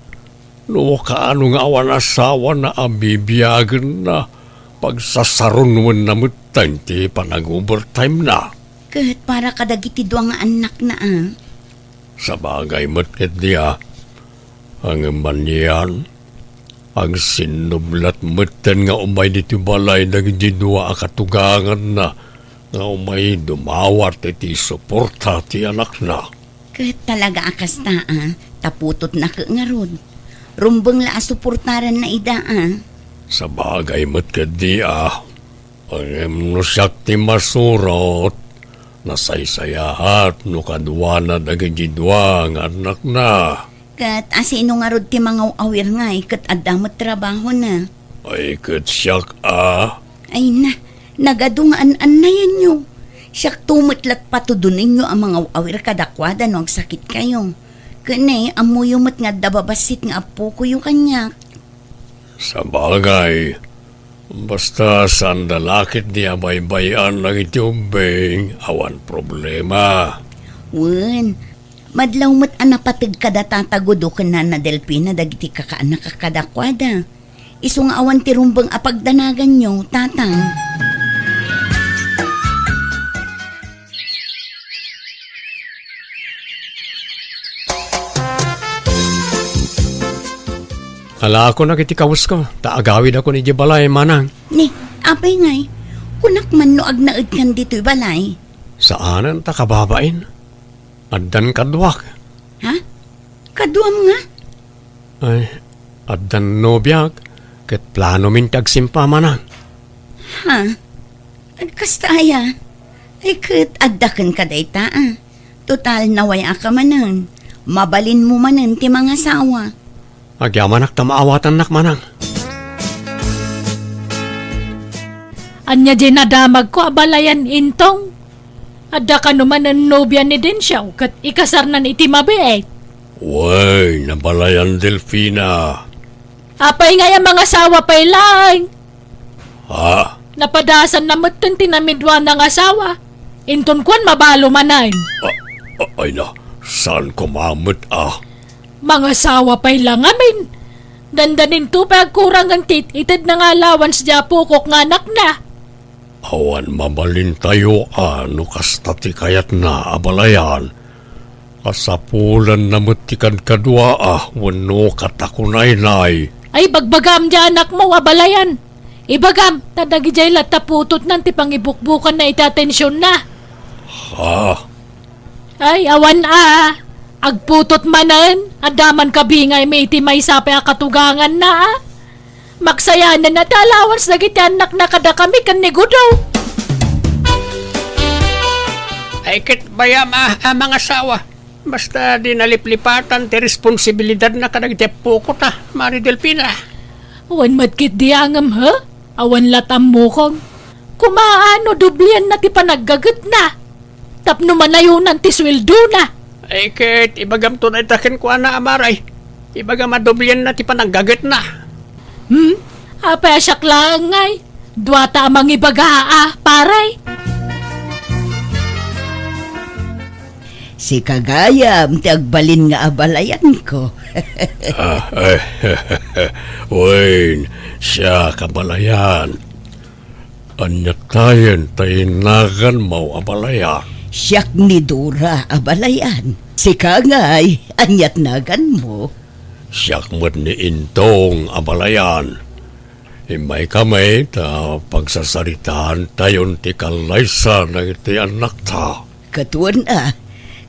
No kaano nga awan asawana a bibiagenna, pagsasarunwenna metten ti panag-overtime-na. Ket para kadagiti dua nga annakna a. Sabagay met ketdi a. Ngem anian, agsinnublat metten nga umay ditoy balay dagiti dua a katuganganna nga umay dumawat iti suporta ti anakna. Ket talaga a kasta a, ta putotna ket ngarud. Rumbeng la a suportaranna ida a. Sabagay met ketdi a. Ngem no siak ti masurot, nasaysayaat no kaduana dagiti dua nga annakna. Ket asino ngarud ti mangaw-awir ngay ket adda met trabahona? Ay, ket siak a. Ay na, nagadu nga an-annayanyo. Siakto met lat patudonenyo a mangaw-awir kadakuada no agsakitkayo. Ken ne, ammoyo met nga adda babassit nga appokoyo kaniak. Sabagay, basta saanda la ketdi a baybay-an dagiti ubbing, awan problema. Wen, madlaw met a napateg kada Tata Gudo ken Nana Delfina dagiti kakaannak a kadakuada. Isu nga awan ti rumbeng a pagdanaganyo, Tatang. Alaakon dagiti kawesko, ta agawidakon idiay balay, manang. Ni, apay ngay, kunak man no agnaedkan ditoy balay? Saanen ta kababain. Addan kaduak. Ha? Kaduam nga? Ay, addan nobiak, ket planomin ti agsimpa, manang. Ha? Kasta aya? Ay, ket adda kenka dayta, a. Total, naway-aka manen. Mabalinmo manen ti mangasawa. Agyamanak ta maawatannak, manang. Ania diay nadamagko, abalayan, Intong? Adda kano manen nobia ni Dencio, ket ikasarnan iti mabiit. Wen, abalayan, Delfina. Apay ngay a mangasawa pay laeng? Ha? Napadasanna metten ti namiduana nga asawa. Inton kuan, mabalo manen. A-, a-, ay na, saan koma met a? Mangasawa pay la ngamin. Dandaninto pay agkurangen ti it-itedna nga allowance diay apokok nga anakna. Awan mabalintayo a no kasta ti kayatna, abalayan. Kasapulanna met ti kadkaduaa wenno katakunaynay. Ay, bagbagam diay anakmo, abalayan. Ibagam, ta dagidiay latta putotnan ti pangibukbukanna iti atensionna. Ha? Ay, awan a. Agputot manen, adda man kabingaymi iti maysa pay a katuganganna, a. Maksayanen a ti allowance dagiti annakna kadakami ken ni Gudo. Ay, ket bayam a, a mangasawa. Basta di naliplipatan ti responsibilidadna kadagiti appokota, Mari Delfina. Wen met ketdi a ngem, he? Awan la't ammokon. Koma a no doblianna ti panaggagetna. Tapno manayonan ti sueldona. Ay, ket ibagamto dayta kenkuana, a Mari. Ibagam a doblianna ti panaggagetna. Hmm? Apay a siak laeng ngay? Duata a mangibaga a, pare. Sika gayam ti agbalin nga abalayanko. Ah, eh, wen, siak, abalayan. Aniat tayen ti naganmo, abalayan? Siak ni Dora, abalayan. Sika ngay, aniat naganmo? Siak met ni Intong, abalayan. Immaykami ta pagsasaritaantayon ti kallaysa dagiti annakta. Ket wen a,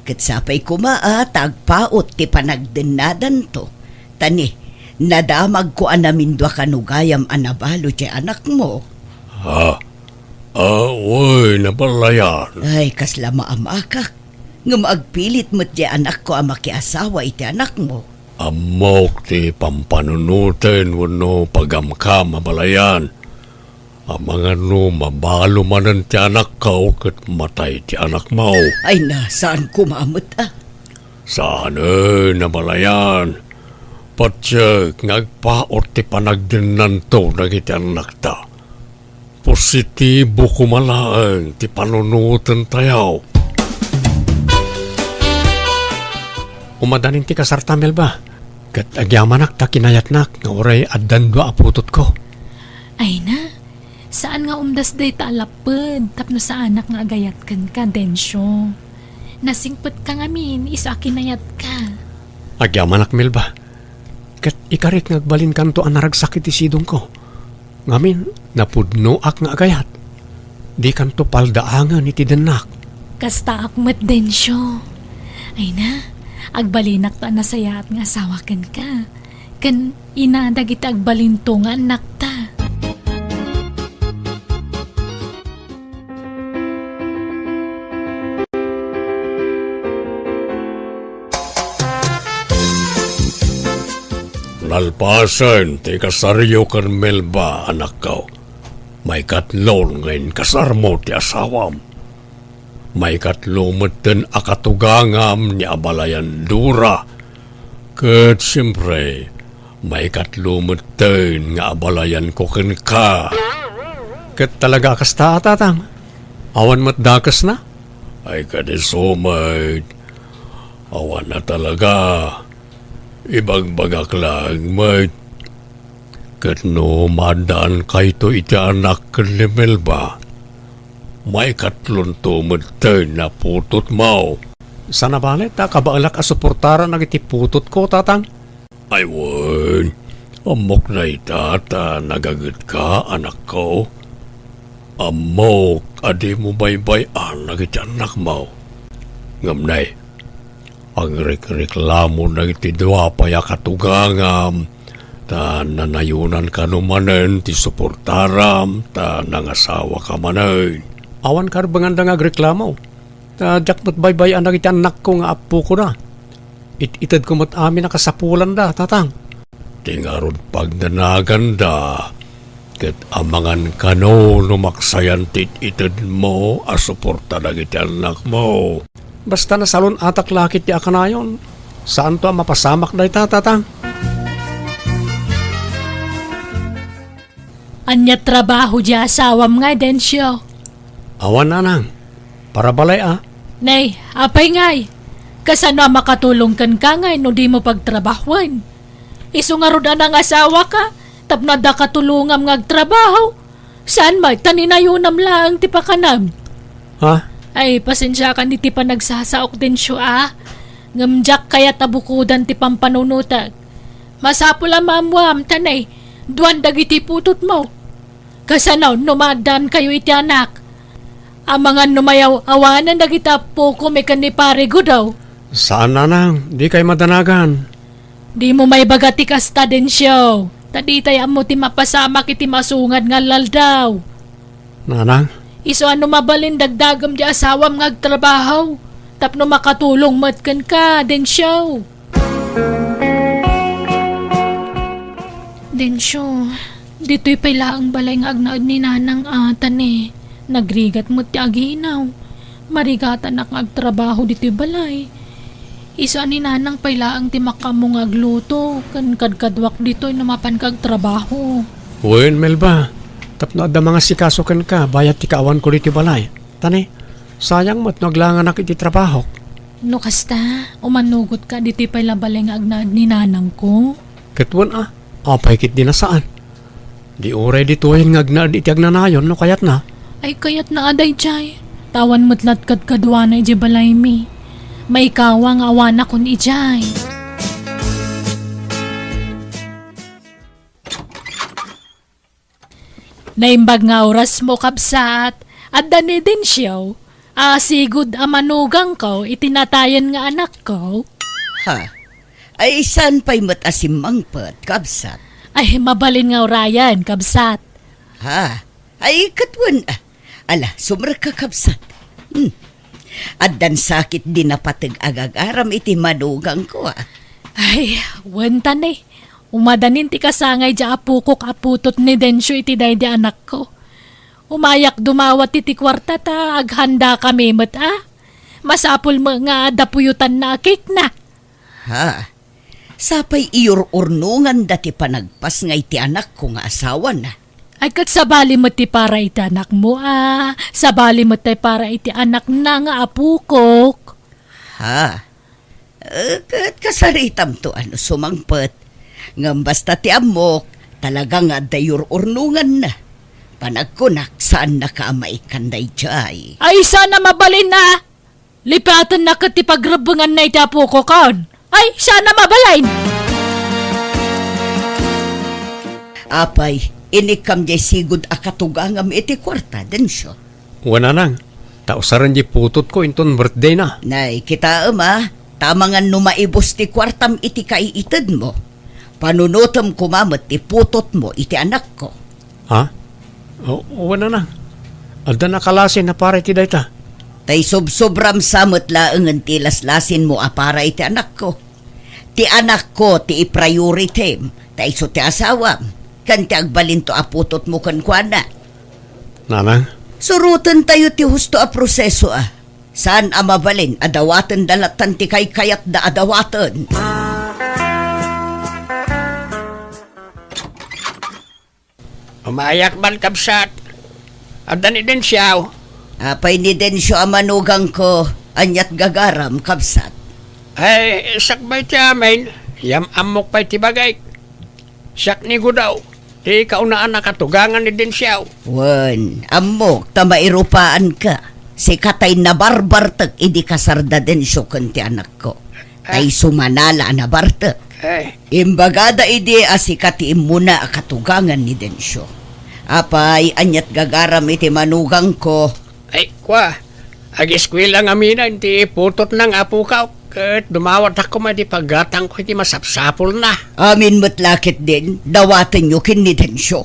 ket sapay koma a ta agpaut ti panagdennadanto. Ta ni, nadamagko a namindua kano gayam a nabalo ti anakmo. Ha? Ah, wen, abalayan. Ay, kasla maamakak. Ngem agpilit met ti anakko a makiasawa iti anakmo. Ammok ti pampanunoten wenno pagamkam, abalayan. Amangan no mabalo manen ti anakko ket matay ti anakmo. Ay na, saan koma met a. Saanen, abalayan. Patiek nga agpaut ti panagdennanto dagiti annakta. Positibo koma laeng ti panunotentayo. Umadanin ti kasarta, Melba, ket agyamanak ta kinayatnak nga uray addan dua a putotko. Ay na, saan nga umdas dayta a lapped tapno saanak nga agayat kenka, Dencio. Nasingpetka ngamin isu a kinayatka. Agyamanak, Melba, ket ikarik nga agbalinkanto a naragsak iti sidongko. Ngamin, napudnoak nga agayat. Dikanto paldaangen iti dennak. Kastaak met, Dencio. Ay na, agbalinak ta nasayaat nga asawa kenka. Ken ina dagiti agbalinto nga annakta. Nalpasen ti kasaryo ken Melba, anakko. Maikatlo nga inkasarmo ti asawam. Maikatlo metten a katugangam ni abalayan Dora. Ket siempre, maikatlo metten nga abalayanko kenka. Ket talaga a kasta a, Tatang? Awan met dakesna? Ay, kadi isu met. Awan a talaga. Ibagbagak laeng met. Ket no maaddaankayo iti anak ken ni Melba, maikatlonto metten a putotmo. Saan a bale ta kabaelak a suportaran dagiti putotko, Tatang? Ay wen, Ammok dayta ta nagagetka, anakko. Ammok a dimo baybay-an dagiti annakmo. Ngem nay, agrekreklamo dagiti dua pay a katugangam, ta nanayonan kano manen ti suportaram, ta nangasawaka manen. Awan karbenganda nga agreklamo. Ta diak met baybay-an dagiti annakko nga appokoda. It-itedko met amin a kasapulanda, tatang. Ti ngarud pagnanaganda, ket amangan kano no maksayan ti it-itedmo a suporta dagiti annakmo. Basta nasalun-atak la ketdi a kanayon, saanto a mapasamak dayta, tatang. Ania trabaho di asawam nga, Dencio? Awan, nanang. Para balay a. Nay, apay ngay? Kasano a makatulong kenka ngay no dimo pagtrabahoen? Isu ngarud a nangasawaka, tapno adda katulongam nga agtrabaho. Saan met ta ninayonam laeng ti pakanam. Ha? Ay, pasensiakan iti panagsasaok, Dencio, a. Ngem diak kayat a bukodan ti pampanunotek. Masapul a maammuam ta nay, duan dagiti putotmo. Kasano no maaddaankayo iti anak? Amangan no mayaw-awanan dagiti appokom ken ni Pare Gudaw. Saan, nanang, dikay madanagan. Dimo maibaga ti kasta, Dencio, ta ditay ammo ti mapasamak iti masungad nga aldaw. Nanang? Isu a no mabalin dagdagem di asawam nga agtrabaho, tapno makatulong met kenka, Dencio. Dencio, ditoy pay laeng balay nga agnaed ni Nanang a, tani. Nagrigat met ti aginaw. Marigatanak nga agtrabaho ditoy balay. Isu a ni Nanang pay laeng ti makaammo nga agluto, ken kadkaduak ditoy no mapanka agtrabaho. Wen, Melba, tapno adda mangasikaso kenka bayat ti kaawanko ditoy balay. Tani, sayang met no aglanganak iti trabahok. No kasta, umanugotka ditoy pay la balay nga agnaed ni nanangko. Ket wen a, apay ketdi a saan? Di uray ditoyen nga agnaed iti agnanayon no kayatna. Ay, kayatna a daydiay. Ta awan met la't kadkaduana idiay balaymi. Maikawa nga awanakon idiay. Naimbag nga orasmo, kabsat, adda ni Dencio a sigud a manugangko iti natayen nga anakko. Ha? Ay, saan pay met a simmangpet, kabsat? Ay, mabalin nga urayen, kabsat. Ha? Ay, ket wen, ah, ala, sumrekka, kabsat. Hmm. Addan sakit di napateg a gagaram iti manugangko, ah. Ay, wen ta ne. Umadanin ti kasangay di apokok a putot ni Dencio iti daydi anakko. Umayak dumawat iti kuarta ta aghandakami met, ah. Masapul met nga adda puyotanna a cake na. Ha? Sapay iyur-urnonganda ti panagpasngay ti anakko nga asawana. Ay, ket sabali met ti para iti anakmo, a. Sabali met ti para iti anakna nga apokok. Ha? Eh, ket kasaritamto a no sumangpet. Ngem basta ti ammok, talaga nga adda iyur-urnonganna. Panagkunak, saannaka a maikkan daydiay. Ay, saan a mabalin a! Lipatenna ket ti pagrebbenganna iti apokokon. Ay, saan a mabalin! Apay, inikkam diay sigud a katugangam iti kuarta, Dencio? Wen, nanang, ta usaren diay putotko inton birthdayna. Nay, kitaem a, ta amangan no maibus ti kuartam iti kaiitedmo. Panunotem koma met ti putotmo iti anakko. Ha? O, wen, nanang. Adda nakalasin a para iti dayta. Ta isubsubram sa met laengen ti laslasinmo a para iti anakko. Ti anakko ti iprioritim, ta isu ti asawam, ken ti agbalinto a putotmo kenkuana. Nanang? Surotentayo ti husto a proseso, a. Saan a mabalin a dawatenda lattan ti kaykayatda a dawaten. Umayak man, kabsat. Adda ni Dencio? Apay ni Dencio a manugangko, ania't gagaram, kabsat? Ay, sakbay ti amin, yam-ammok pay ti bagik. Siak ni Gudaw, ti kaunaan a katugangan ni Dencio. Wen, ammok ta mairupaanka. Sika tay nabarbartek idi kasar da Dencio ken ti anakko. Ah. Tay sumanala a nabartek. Eh. Imbagada idi a sika ti immuna a katugangan ni Dencio. Apay, aniat gagaram iti manugangko? Ay, kua, agiskuela ngamin ti putotna nga apokaw, ket dumawatak koma iti paggatangko iti masapsapulna. Amin met la ketdin, dawatenyo ken ni Dencio.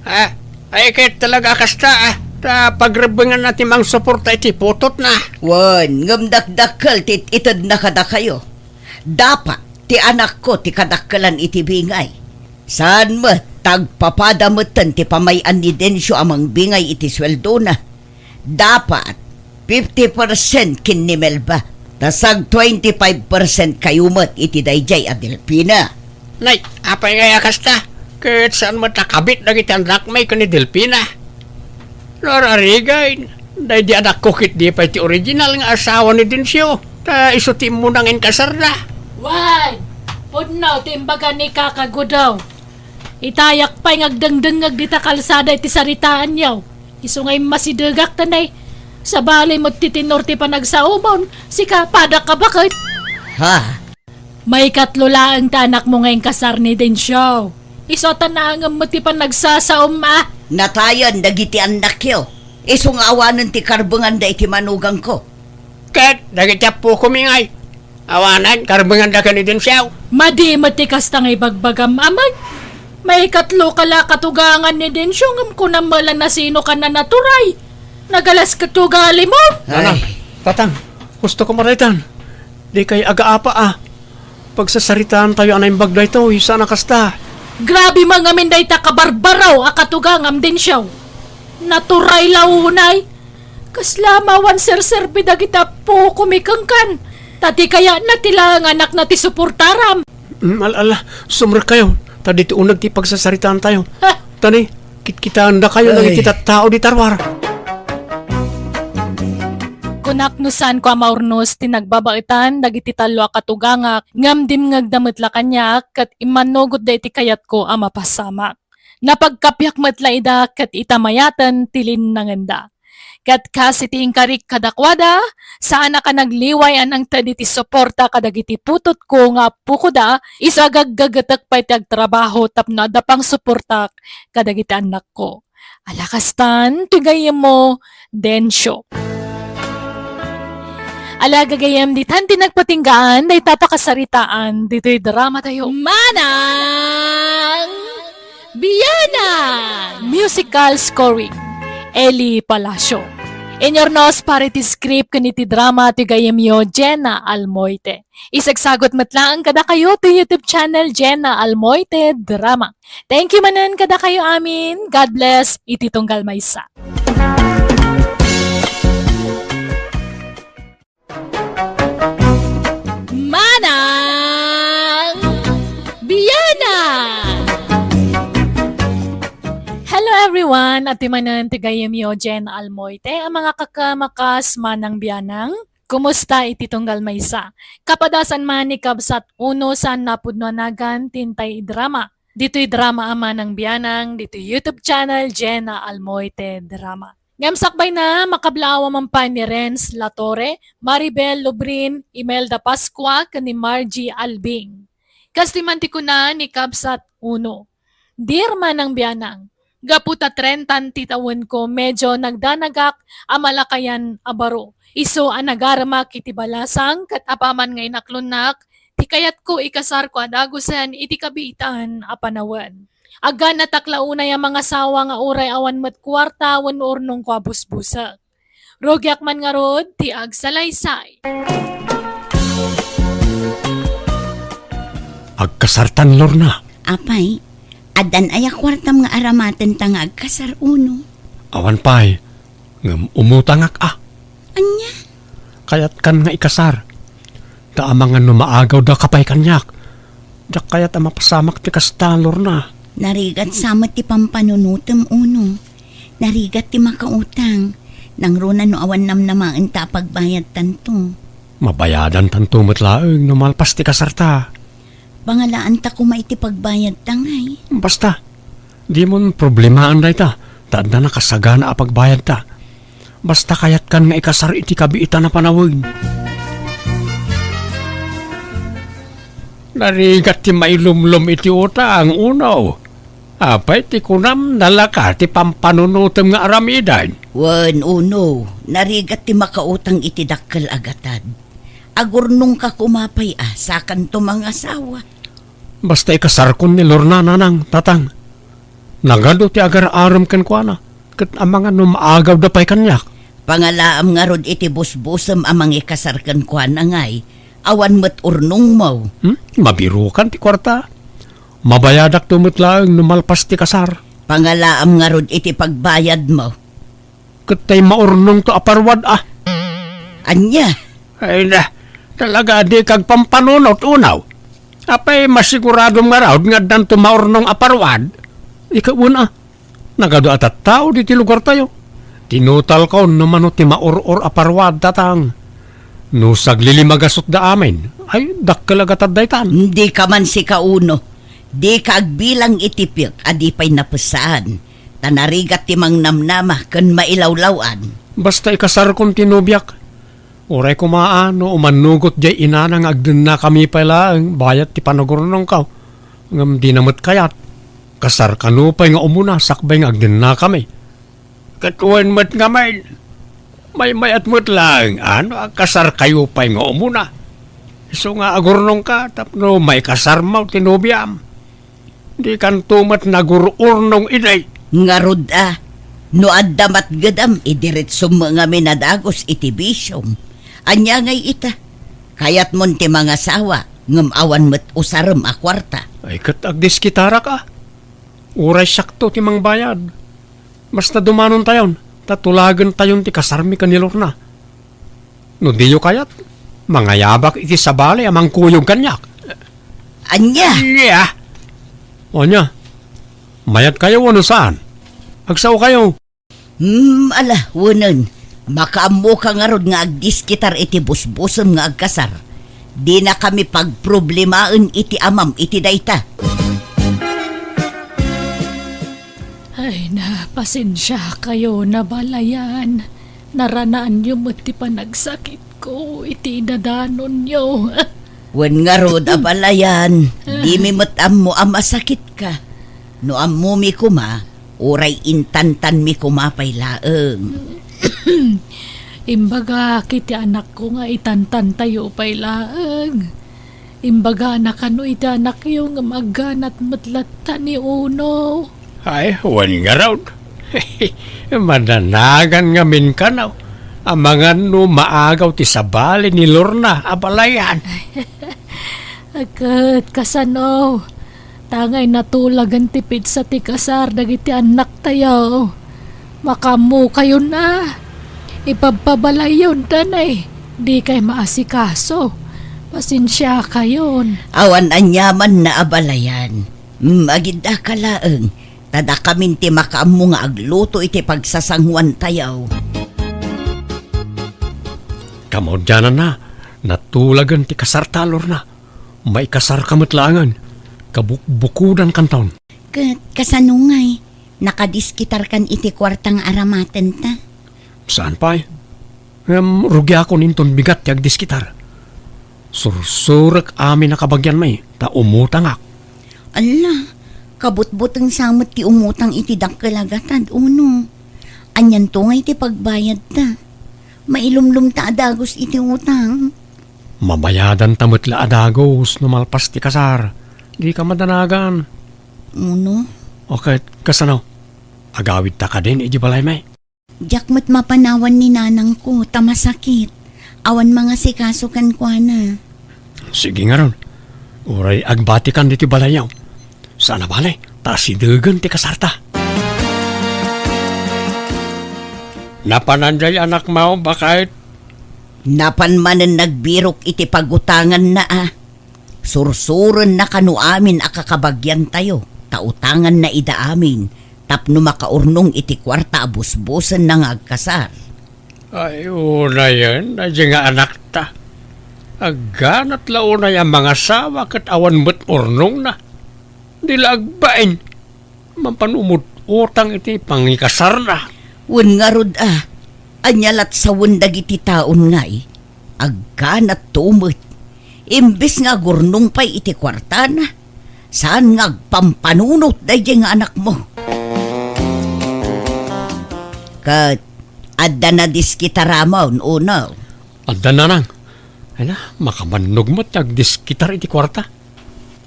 Ah, ay, ket talaga kasta, ah, ta pagrebbenganna ti mangsuporta iti putotna. Wen, ngem dakdakkel ti it-itedna kadakayo. Dapat ti anakko ti kadakkelan iti bingay. Saan met, ta agpapada metten ti pamay-an ni Dencio a mangbingay iti sueldona. Dapat fifty percent ken ni Melba, ta sag twenty-five percent kayo met iti daydiay a Delfina. Nay, apay ngay a kasta? Ket saan met a kabit dagiti annakmi ken ni Delfina? Lor Arigay, daydi anakko ket di pay ti original nga asawa ni Dencio, ta isu ti immuna nga inkasarda. Wen, pudno ti imbaga ni Kaka Gudaw. Itayak pay nga agdengdengngeg dita kalsada iti saritaanyo. Isu nga immasidegak ta nay, sabali met ti tenor ti panagsaomon, sika, padak a baket. Ha? Maikatlo laeng ti anakmo nga inkasar ni Dencio. Isu a ta naangem met ti panagsasaom a. Natayen dagiti annakyo. Isu nga awanen ti karbenganda iti manugangko. Ket dagiti appokomi ngay, awanen karbenganda ken ni Dencio. Madi met ti kasta nga ibagbagam, amay. Maikatlo ka la katugangan ni Dencio, ngem kunam met la nasino ka nanaturay. Nagalas ket ugalimo. Nana, ay. Tatang, husto ko maraytan. Di kay agaapa a. Pagsasaritaantayo a naimbag daytoy, saan a kasta. Grabe man ngamin dayta kabarbaro a katugangam, Dencio. Naturay la unay. Kasla mawan serserbi dagiti appokomi kenkan. Ta di kayatna ti laeng anakna ti suportaram. Mm, al-, ala, sumrekkayo. Ta ditoy uneg ti pagsasaritaantayo. Ha? Tani, kitkitaendakayo dagiti tattao di tarwar. Kunak no saanko a maurnos ti nagbabaetan dagiti tallo a katugangak, ngem dimngegda met la kaniak ket immannugotda iti kayatko a mapasamak. Napagkapiak met la ida ket ita mayaten ti linnangenda. Ket kas iti inkarik kadakuada, saanak a nagliway a nangted iti suporta kadagiti putotko nga appokoda, isu a gaggagetek pay ti agtrabaho tapno adda pangsuportak kadagiti annakko. Ala kastan, ti gayyemmo, Dencio. Ala gagayyem, ditan ti nagpatinggaan dayta pakasaritaan ditoy drama tayo. Manang Bianang! Musical scoring, Eli Palacio. Inyurnos para iti script ken iti drama ti gayyemyo, Jenna Almoite. Isagsagot met laeng kadakayo ti YouTube channel Jenna Almoite Drama. Thank you manen kadakayo amin. God bless iti tunggal maysa. Manang Bianang! Hello everyone! Ati manen ti gayyemyo, Jenna Almoite, a mga kakamakas, Manang Bianang. Kumusta iti tunggal maysa? Kapadasan man ni Kabsat Uno saan napudno a nagan ti intay drama. Ditoy drama a Manang Bianang, ditoy YouTube channel, Jenna Almoite Drama. Ngem sakbayna, makablaawa man pay ni Renz Latorre, Maribel Lubrin, Imelda Pascua, ken ni Margie Albing. Kas ti man ti kuna ni Kabsat Uno. Dear Manang Bianang, gapu ta trenta ti tawenko, medyo nagdanagak a malakayan a baro. Isu a nagaremak iti balasang ket apaman nga inaklonnak, ti kayatko ikasarko a dagusen iti kabiitan a panawen. Agganatak la unay a mangasawa nga uray awan met kuarta wenno urnongko a busbusek. Rugiak man ngarud ti agsalaysay. Agkasartan, Lorna. Apay, addan aya kuartam nga aramatenta nga agkasar, Uno? Awan pay, ngem umutangak a. Ania? Kayatkan nga ikasar. Ta amangan no maagawdaka pay kaniak. Diak kayat a mapasamak ti kasta, Lorna. Narigat sa met ti pampanunotem, Uno. Narigat ti makautang. Nangruna no awan namnamaenta a pagbayadtanto. Mabayadantanto met laeng no malpas ti kasarta. Pangalaanta koma iti pagbayadta, ngay. Basta, dimon problemaen dayta, ta adda nakasagana a pagbayadta. Basta kayatkan nga ikasar iti kabiitan a panawen. Narigat ti mailumlom iti utang, Uno. Apay ti kunam, nalaka ti pampanunotem nga aramiden? Wen, Uno, narigat ti makautang iti dakkel a gatad. Agurnongka koma pay a, sakanto mangasawa. Basta ikasarkon ni Lorna, Nanang, Tatang. Nagadu ti agar-arem kenkuana, ket amangan no maagawda pay kaniak. Pangalaam ngarud iti busbusem a mangikasar kenkuana ngay, awan met urnongmo. Hmm? Mabirukan ti kuarta. Mabayadakto met laeng no malpas ti kasar. Pangalaam ngarud iti pagbayadmo. Ket tay maurnongto a parwad, a. Ania? Ay na, talaga a dika agpampanunot, Uno. Apay masiguradom ngarud nga addanto maurnong a parwad? Ikaw, Uno, a. Nagadu a tattao ditoy lugartayo. Tinutalko no mano ti maur-or a parwad, Tatang. No saglilimagasutda amin, ay, dakkel a gatad daytan. Dika man sika, Uno. Dika agbilang iti piek a di pay napessaan. Ta narigat ti mangnamnama ken mailawlaw-an. Basta ikasarkon ti nobiak. Uray koma a no umannugot diay inana nga agdennakami pay laeng bayat ti panagurnongko, ngem dina met kayat. Kasar kano pay nga umuna sakbay nga agdennakami. Ket wen met ngamin, maymayat met laeng a no agkasarkayo pay nga umuna. Isu nga agurnongka tapno maikasarmo ti nobiam. Dikanto met nagur-urnong idi. Ngarud a, no adda matgedam, idiretsom ngamin a dagus iti bisiom. Ania ngay ita? Kayatmon ti mangasawa, ngem awan met usarem a kuarta. Ay, ket agdiskitarak a. Uray siakto ti mangbayad. Basta dumanontayon, ta tulagentayon ti kasarmi ken ni Lorna. No diyo kayat, mangayabak iti sabali a mangkuyog kaniak. Ania? Ania? Ania? Mayatkayo wenno saan? Agsaokayo. Hmm, ala, wenen. Makaammoka ngarud nga agdiskitar iti busbusem nga agkasar. Dinakami pagproblemaen iti amam iti dayta. Ay na, pasensiakayon, abalayan. Naranaanyo met ti panagsakitko iti idadanonyo. Wen ngarud, abalayan, dimi met ammo a masakitka. No ammomi koma, uray intantanmi koma pay laeng. Imbagak iti anakko nga itantantayo pay laeng. Imbagana kano iti anakyo ngem agganat met latta ni Uno. Ay, wen ngarud. Mananagan ngamin kano. Amangan no maagaw ti sabali ni Lorna, abalayan. Ket kasano? Tangay natulagen ti petsa ti kasar dagiti annaktayo. Makaammokayon a. Ipabpabalayyonta nay. Dikay maasikaso. Pasensiakayon. Awan aniamanna, abalayan. Mm, agiddaka laeng. Ta dakamin ti makaammo nga agluto iti pagsasanguantayo. Kamaudiananna, natulagen ti kasarta, Lorna. Maikasarka met laengen. Kabukbukodankanton. Ket kasano ngay? Nakadiskitarkan iti kuarta nga aramatenta? Saan pay? Ngem rugiakon inton bigat ti agdiskitar. Sursurek amin a kabagianmi, ta umutangak. Alla, kabutbuteng sa met ti umutang iti dakkel a gatad, Uno. Anianto ngay ti pagbayadta? Mailumlomta a dagus iti utang. Mabayadanta met la a dagus no malpas ti kasar. Dika madanagan. Uno? O ket, kasano? Agawidta kadin iti balaymi? Diak met mapanawan ni nanangko, ta masakit. Awan mangasikaso kenkuana. Sige ngarud. Uray agbatikan ditoy balayyo. Saan a bale, ta asidegen ti kasarta. Napanan diay anakmo, baket? Napan manen nagbirok iti pagutanganna a. Sursurenna kano amin a kakabagiantayo, ta utanganna ida amin tapno makaurnong iti kuarta a busbusenna nga agkasar. Ay, unayen, daydiay nga anakta. Agganat la unay a mangasawa ket awan met urnongna. Di la agbain. Mapan umut-utang iti pangikasarna. Wen ngarud a, ania lat sawen dagiti taon ngay? Agganatto met. Imbes nga agurnong pay iti kuartana, saan nga agpampanunot daydiay nga anakmo. Ket adda nadeskitaramon, Uno? Adda, Nanang. Ay na, makabannog met ti agdeskitar iti kuarta.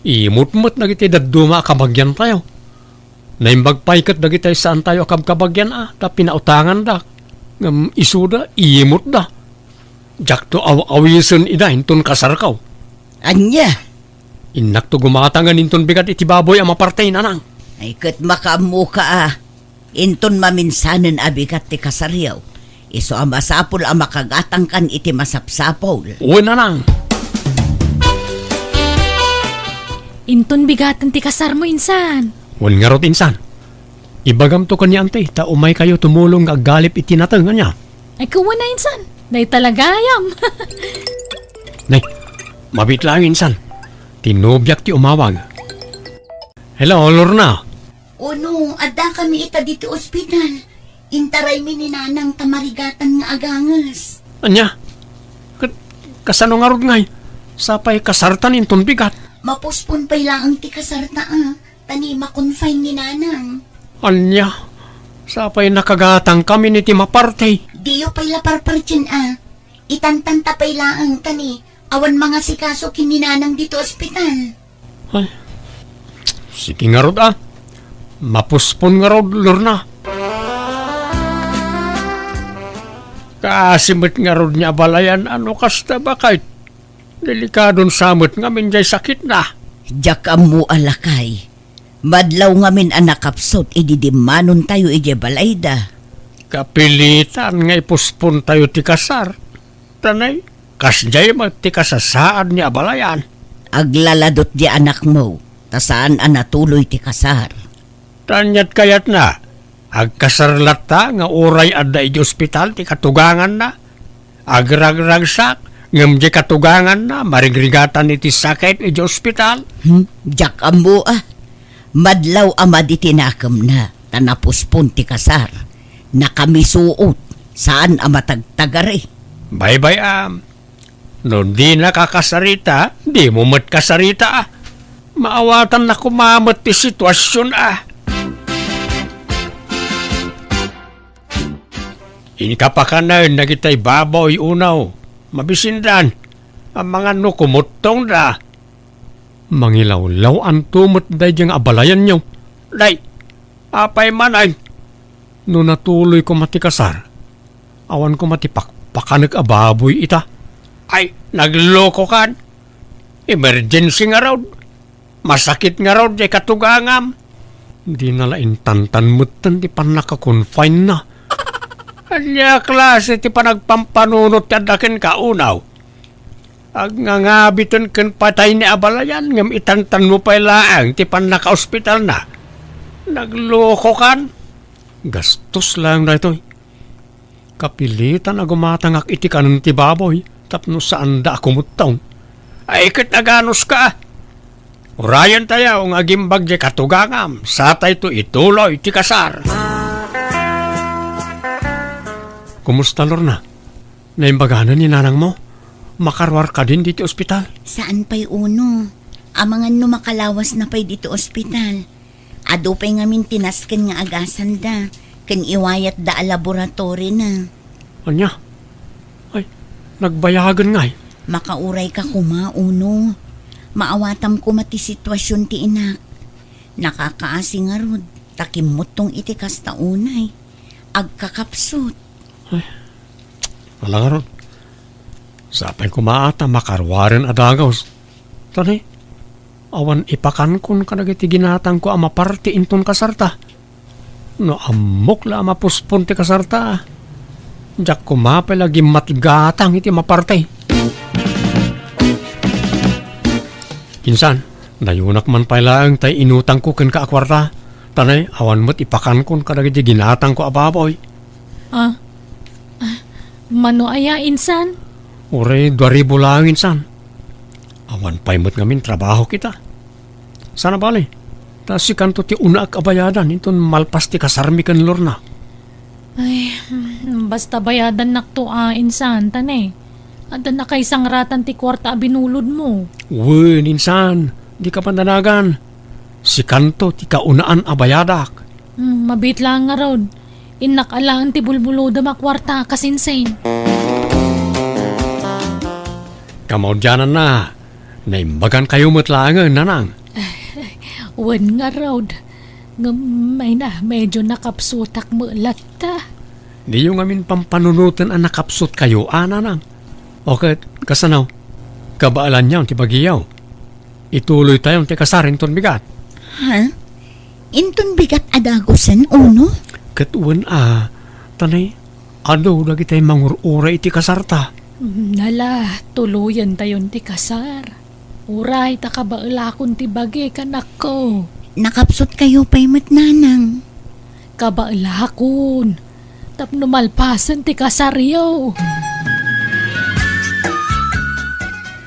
Imut met dagiti dadduma a kabagiantayo. Naimbag pay ket dagiti saantayo a kabkabagian a ta pinautanganda. Ngem isuda, imutda. Diakto aw-awisen ida inton kasarko. Ania? Innakto gumatangen inton bigat iti baboy a maparti, Nanang. Ay, ket makaammoka a. Inton maminsanen a bigat ti kasaryo, isu a masapul a makagatangkan iti masapsapul. Wen, Nanang. Inton bigaten ti kasarmo, insan. Wen ngarud, insan. Ibagamto ken ni Auntie, ta umaykayo tumulong nga aggalip iti nateng, ania? Ay, kuwan na, insan. Dayta la gayam. Nay, mabiit laeng, insan. Ti nobiak ti umawag. Hello, Lorna. Uno, addakami ita ditoy ospital. Intaraymi ni Nanang ta marigatan nga aganges. Ania? Ket kasano ngarud ngay? Sapay kasartan inton bigat. Mapospon pay laeng ti kasarta, a. Ta ni ma-confine ni Nanang. Ania? Sapay nakagatangkami iti maparti. Diyo pay la parpartien, a. Itantanta pay laeng ta ni awan mangasikaso ken ni Nanang ditoy ospital. Ay, sige ngarud, a. Mapospon ngarud, Lorna. Kaasi met ngarud ni abalayan a no kasta, baket. Delikadon sa met ngamin jay sakitna. Diak ammo a, lakay. Madlaw ngamin a nakapsut idi dimmanontayo idiay balayda. Kapilitan nga ipospontayo ti kasar. Ta nay, kasdiay met ti kasasaad ni abalayan. Aglaladot di anakmo, ta saan a natuloy ti kasar. Ta aniat kayatna, agkasar latta nga uray adda idiay ospital ti katuganganna? Agragragsak, ngem diay katuganganna, marigrigatan iti sakit idiay ospital. Hmm, diak ammo, a. Madlaw a madi ti nakemna, ta napospon ti kasar. Nakamisuot, saan a matagtagari. Baybay-am. No dina kakasarita, dimo met kasarita, a. Maawatanna koma met ti situasion, a. Inka pakanen dagitay baboy, Uno. Mabisindan. Amangan no kumuttongda. Mangilawlaw-anto met daydiay nga abalayanyo. Day, apay manen? No natuloy koma ti kasar, awan koma ti pakpakanek a baboy ita. Ay, naglokokan. Emergency ngarud. Masakit ngarud diay katugangam. Dina la intantan metten ti pannaka-confine-na. Ania a klase ti panagpampanunot ti adda kenka, Uno? Agngangabiten ken patay ni abalayan, ngem itantanmo pay laeng ti pannakaospitalna. Naglokokan. Gastos laeng daytoy. Kapilitan a gumatangak iti kanen ti baboy tapno saanda a kumuttong. Ay, ket aganuska. Urayentayo nga agimbag diay katugangam, satayto ituloy ti kasar. Kumusta, Lorna? Naimbaganen ni nanangmo? Makaruar kadin ditoy ospital? Saan pay, Uno. Amangan no makalawasna pay ditoy ospital. Adu pay ngamin ti nasken nga agasanda, ken iwayatda a laboratoryna. Ania? Ay, nagbayagen ngay? Makaurayka koma, Uno. Maawatam koma ti situasion ti inak. Nakakaasi ngarud, ta kimmuttong iti kasta unay. Agkakapsut. Ay, ala ngarud. Sapay koma a ta makaruaren a dagus. Ta ni, awan ipakankon kadagiti ginatangko a maparti inton kasarta. No ammok la a mapospon ti kasarta, diak koma pay la gimmatgatang iti maparti. Insan, dayunak man pay laeng tay inutangko kenka a kuarta, ta ni, awan met ipakankon kadagiti ginatangko a baboy. Ah, ah, mano aya, insan? Uray dua ribu laeng, insan. Awan pay met ngamin trabahok ita. Sana bale, ta sikanto ti unaak a bayadan inton malpas ti kasarmi ken Lorna. Ay, mm, basta bayadannakto a, insan, ta ni. Adda nakaisangratan ti kuarta a binulodmo. Wen, insan, dika pandanagan. Sikanto ti kaunaan a bayadak. Hmm, mabiit laeng ngarud. Innak alaen ti bulbulodem a kuarta, kasinsin. Kamaudiananna, naimbagankayo met laengen, Nanang. Wen ngarud. Ngem, ay na, medyo nakapsutak met latta. Diyo ngamin pampanunoten a nakapsutkayo, a, Nanang. O ket, kasano? Kabaelanyo ti bagiyo. Ituloytayon ti kasar inton bigat. Ha? Inton bigat a dagusen, Uno? Ket wen a, ta nay, adu dagiti mangur-uray iti kasarta. Nala, tuloyentayon ti kasar. Uray ta kabaelakon ti bagi, kanakko. Nakapsutkayo pay met, Nanang. Kabaelakon. Tapno malpasen ti kasaryo.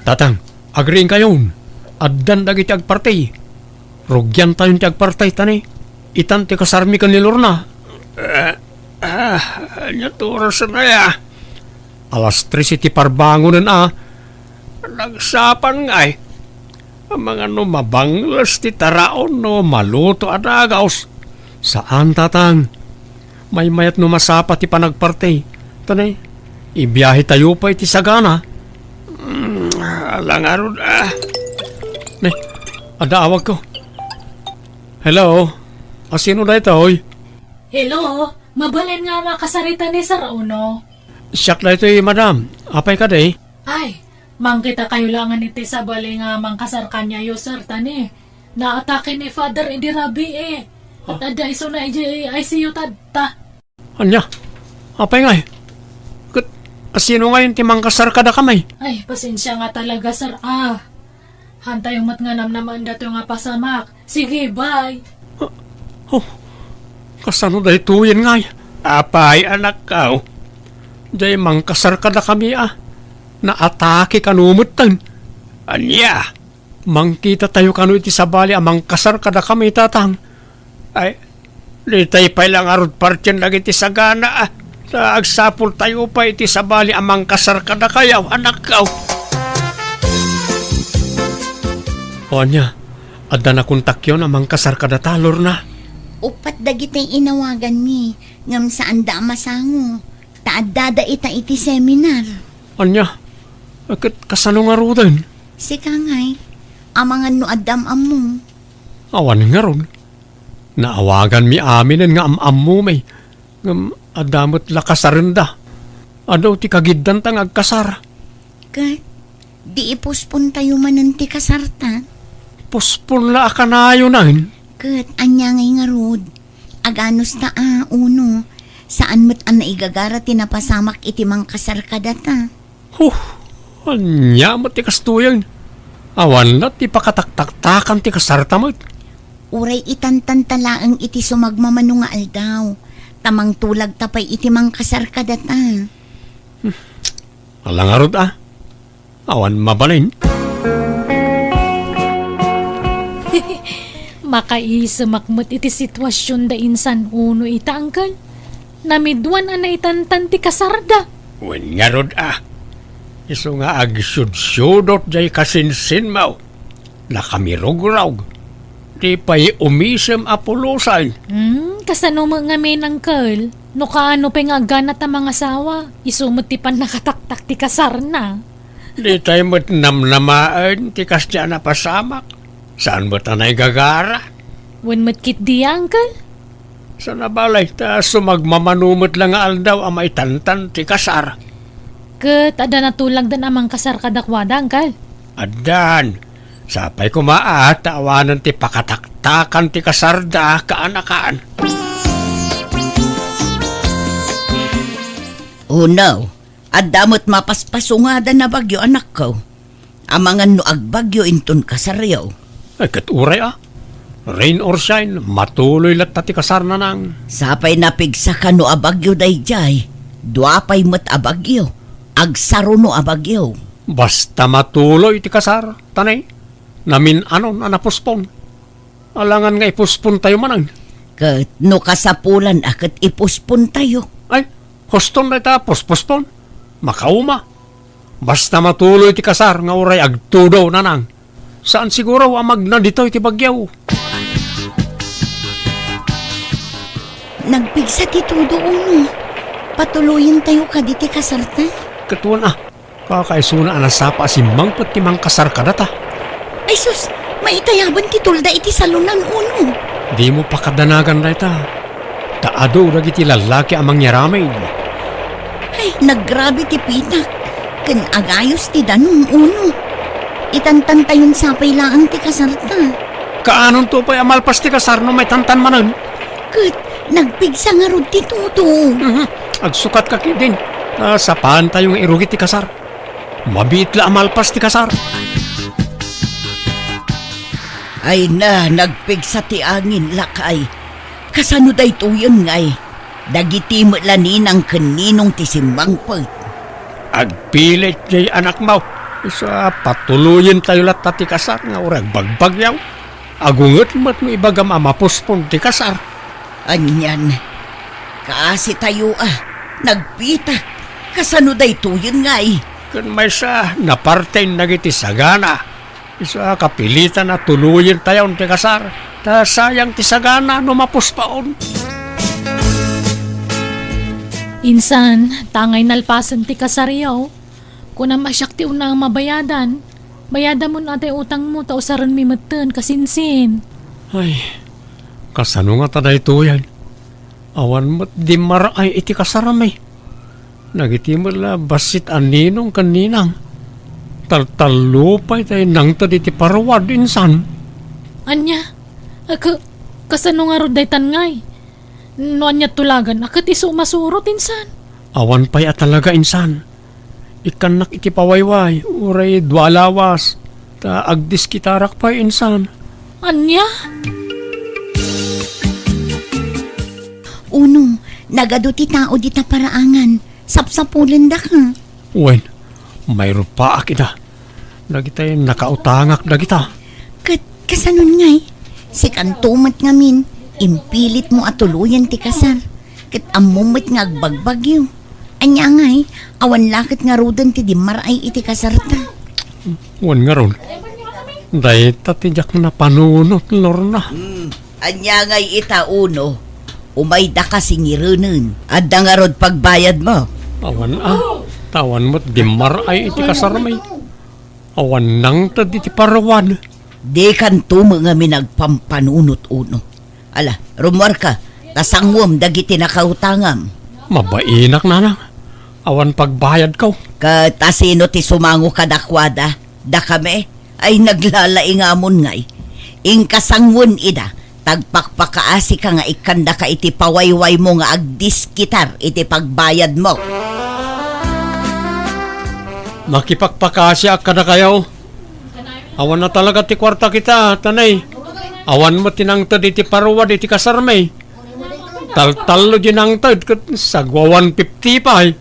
Tatang, agriingkayon. Addan dagiti agparti. Rugiantayon ti agparti, ta ni, itan ti kasarmi ken ni Lorna. Eh, ah, ania ti oras na ya? Alas tres iti parbangonen a. Nagsapan ngay. Amangan no mabangles ti taraon no maluto a dagaus. Saan, Tatang. Maymayat no masapa ti panagparti. Ta ni, ibiahetayo pay ti sagana. Mm, ala ngarud, ah. Ni, adda awagko. Hello? Asino daytoy? Hello? Mabalin nga makasarita ni Sir Uno? Siak daytoy, madam. Apay kadi? Ay, mangkitakayo laengen iti sabali nga mangkasar kaniayo, sir, ta ni, naatake ni Father idi rabii. Ket adda isuna idiay I C U tatta. Ania? Apay ngay? Ket asino ngayon ti mangkasar kadakami? Ay, pasensia nga talaga, sir, a. Hantayo met nga namnamaen datoy nga pasamak. Sige, bye. Oh, kasano daytoyen ngay? Apay, anakko? Diay mangkasar kadakami a. Naatake kano metten. Ania? Mangkitatayo kano iti sabali a mangkasar kadakami, Tatang. Ay, ditay pay la ngarud partien dagiti sagana, a. Ta agsapultayo pay iti sabali a mangkasar kadakayo, anakko. O ania, adda nakontakyon a mangkasar kadata, Lorna? Uppat dagiti inawaganmi, ngem saanda a masango, ta addada ita iti seminar. Ania? Ket kasano ngaruden? Sika ngay, amangan no adda am-ammo. Awan ngarud. Naawaganmi aminen nga am-ammomi, ngem adda met la kasarenda. Adu ti kagiddanta nga agkasar. Ket, di ipospontayo manen ti kasarta? Pospon la a kanayonen. Ket, ania ngay ngarud? Aganusta a, Uno, saan met a naigagara ti napasamak iti mangkasar kadata. Huh, ania met ti kastoyen? Awan la ti pakataktaktakan ti kasarta met. Uray itantanta laeng iti sumagmamano nga aldaw, ta mangtulagta pay iti mangkasar kadata. Ala ngarud a, awan mabalin. Makaisemak met iti situasion da insan Uno ita, angkel. Namiduan a naitantan ti kasarda. Wen ngarud a, isu nga agsudsudot jay kasinsinmo. Nakamirugrog. Di pay umisem a pulosen. Hmm, kasano met ngamin, angkel? No kaano pay nga agganat a mangasawa, isu met ti pannakataktak ti kasarna. Ditay met namnamaen ti kasdiay a napasamak. Saan met a naigagara? Wen met ketdi, angkel? Saan a balay, ta sumagmamano met la nga aldaw a maitantan ti kasar. Ket adda natulagdan a mangkasar kadakuada, angkel? Addan. Sapay koma a ta awanen ti pakataktakan ti kasarda kaanakan. Oh no, adda met mapaspasungada a bagyo, anakko. Amangan no agbagyo inton kasaryo. Ay, ket uray a. Rain or shine, matuloy latta ti kasar, Nanang. Sapay napigsaka no a bagyo daydiay, dua pay met a bagyo, agsaruno a bagyo. Basta matuloy ti kasar, ta ni, namin-anon a napospon. Alangan nga ipospontayo manen. Ket no kasapulan a ket ipospontayo. Ay, huston dayta, pospospon. Makauma. Basta matuloy ti kasar nga uray agtudo, nanang. Saan siguro a magna ditoy ti bagyo. Nagpigsa ti tudo, Uno. Patuloyentayo kadi ti kasarta. Ket wen a, kakaisuna a nasapa a simmangpet ti mangkasar kadata. Ay sus, maitayaban ti tulda iti salonan, Uno. Dimo pakadanagan dayta. Ta adu dagiti lallaki a mangyaramid. Ay, nagrabe ti pitak. Ken agayos ti danum, Uno. Itantantayon sapay laeng ti kasarta. Kaanonto pay a malpas ti kasar no maitantan manen? Ket nagpigsa ngarud ti tudo. Mhm. Agsukatka ketdin. Ta sapaantayo nga irugit ti kasar. Mabiit la a malpas ti kasar. Ay na, nagpigsa ti angin, lakay. Kasano daytoyen ngay? Dagiti met la ninang ken ninong ti simmangpet. Agpilit jay anakmo. Isu a patuloyentayo latta ti kasar nga uray agbagbagyo. Agunget met no ibagam a mapospon ti kasar. Anian, kaasitayo a, nagpitak. Kasano daytoyen ngay? Ken maysa, naparten dagiti sagana. Isu a kapilitan a tuloyentayon ti kasar, ta sayang ti sagana no mapospon. Insan, ta ngay nalpasen ti kasaryo, kunam a siak ti unnaeng mabayadan. Bayadam met a tay utangmo ta usarenmi metten, kasinsin. Ay, kasano ngata daytoyen? Awan met dimmar-ay iti kasarmi. Dagiti met la bassit a ninong ken ninang. Taltallo pay tay nangted iti paruad, insan. Ania? Ak-, kasano ngarud daytan ngay? No ania tulagan, a ket isu masurot, insan? Awan pay a talaga, insan. Ikkannak iti pawayway, uray dua lawas, ta agdiskitarak pay, insan. Ania? Uno, nagadu ti tao dita paraangan. Sapsapulendaka. Wen, mairupaak ida. Dagitay nakautangak dagita. Ket kasanon ngay? Sikanto met ngamin, impilitmo a tuloyen ti kasar. Ket ammom met nga agbagbagyo. Ania ngay, awan la ket ngaruden ti dimmar-ay iti kasarta. Wen ngarud, dayta ti diak napanunot, Lorna. Hmm, ania ngay ita, Uno? Umaydaka singirenen. Adda ngarud pagbayadmo? Awan a, ta awan met dimmar-ay iti kasarmi. Awan nangted iti paruad. Dikanto met ngamin agpampanunot, Uno. Ala, rummuarka, ta sanguem dagiti nakautangam. Mabainak, nanang. Awan pagbayadko. Ket asino ti sumango kadakuada? Dakami? Ay, naglalaingamon ngay. Inka sanguen ida, ta agpakpakaasika nga ikkandaka iti pawaywaymo nga agdiskitar iti pagbayadmo. Makipakpakaasiak kadakayo. Awan na talaga ti kuarta kita, tanay. Awan met ti nangted iti paruad iti kasarmi. Taltallo di nangted ket sagwa one fifty pay.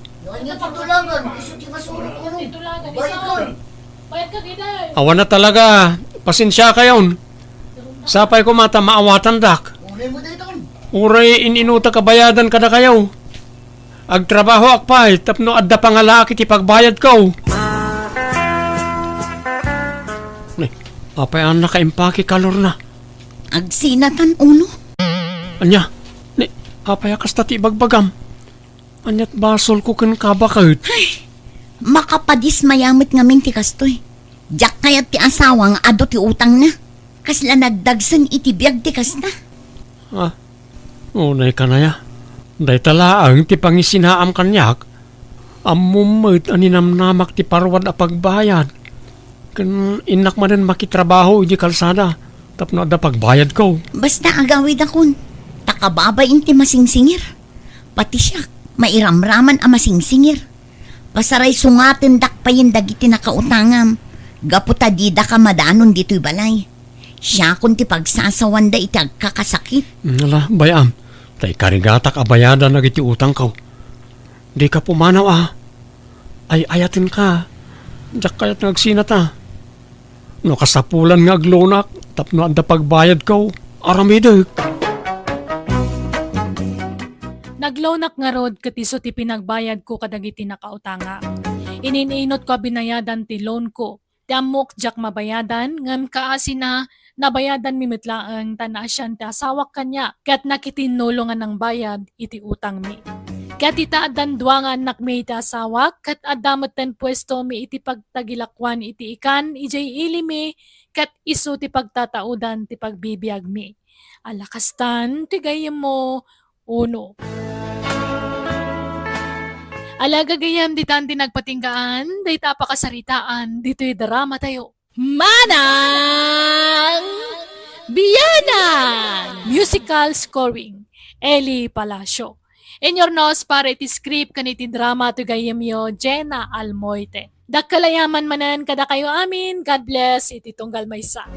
Awan na talaga, pasensiakayon. Sapay koma ta maawatandak. Uray in-inutak a bayadan kadakayo. Agtrabahoak pay tapno adda pangalaak iti pagbayadko. Ni, apay a nakaimpakeka, Lorna? Agsinatan, Uno. Ania? Ni, apay a kasta ti ibagbagam? Ania't basolko kenka, baket? Ay, makapadismaya met ngamin ti kastoy. Diak kayat ti asawa nga adu ti utangna. Kasla nagdagsen iti biag ti kasta. Ah, unay kanaya. Dayta laeng ti pangisinaam kaniak. Ammom met a ninamnamak ti paruad a pagbayad. Ken innak manen makitrabaho idi kalsada tapno adda pagbayadko. Basta agawidakon, ta kababain ti masingsingir. Pati siak, mairamraman a masingsingir. Pasaray sungatendak payen dagiti nakautangam, gapu ta didaka madanon ditoy balay. Siakon ti pagsasawanda iti agkakasakit. Ala, bay-am, ta ikarigatak a bayadan dagiti utangko. Dika pumanaw a. Ay-ayatenka. Diak kayat nga agsinata. No kasapulan nga aglunak tapno adda pagbayadko, aramidek. Nagloanak ngarud ket isu ti pinagbayadko kadagiti nakautangak. Ininunotko a binayadan ti loanko. Ti ammok diak mabayadan, ngem kaasina, nabayadanmi met laeng ta naasian ti asawak kaniak, ket nakitinnulong a nangbayad iti utangmi. Ket ita addan dua nga annakmi iti asawak, ket adda metten puestomi iti pagtagilakuan iti ikan idiay ilimi, ket isu ti pagtataudan ti pagbibiagmi. Ala kastan ti gayyemmo, uno. Ala gagayyem ditan ti nagpatinggaan, dayta a pakasaritaan, ditoy drama tayo. Manang Biyanan! Musical scoring, Eli Palacio. Inurnos para iti script ken iti drama ti gayyemyo, Jenna Almoite. Dakkel a yaman manen kadakayo amin. God bless iti tunggal maysa.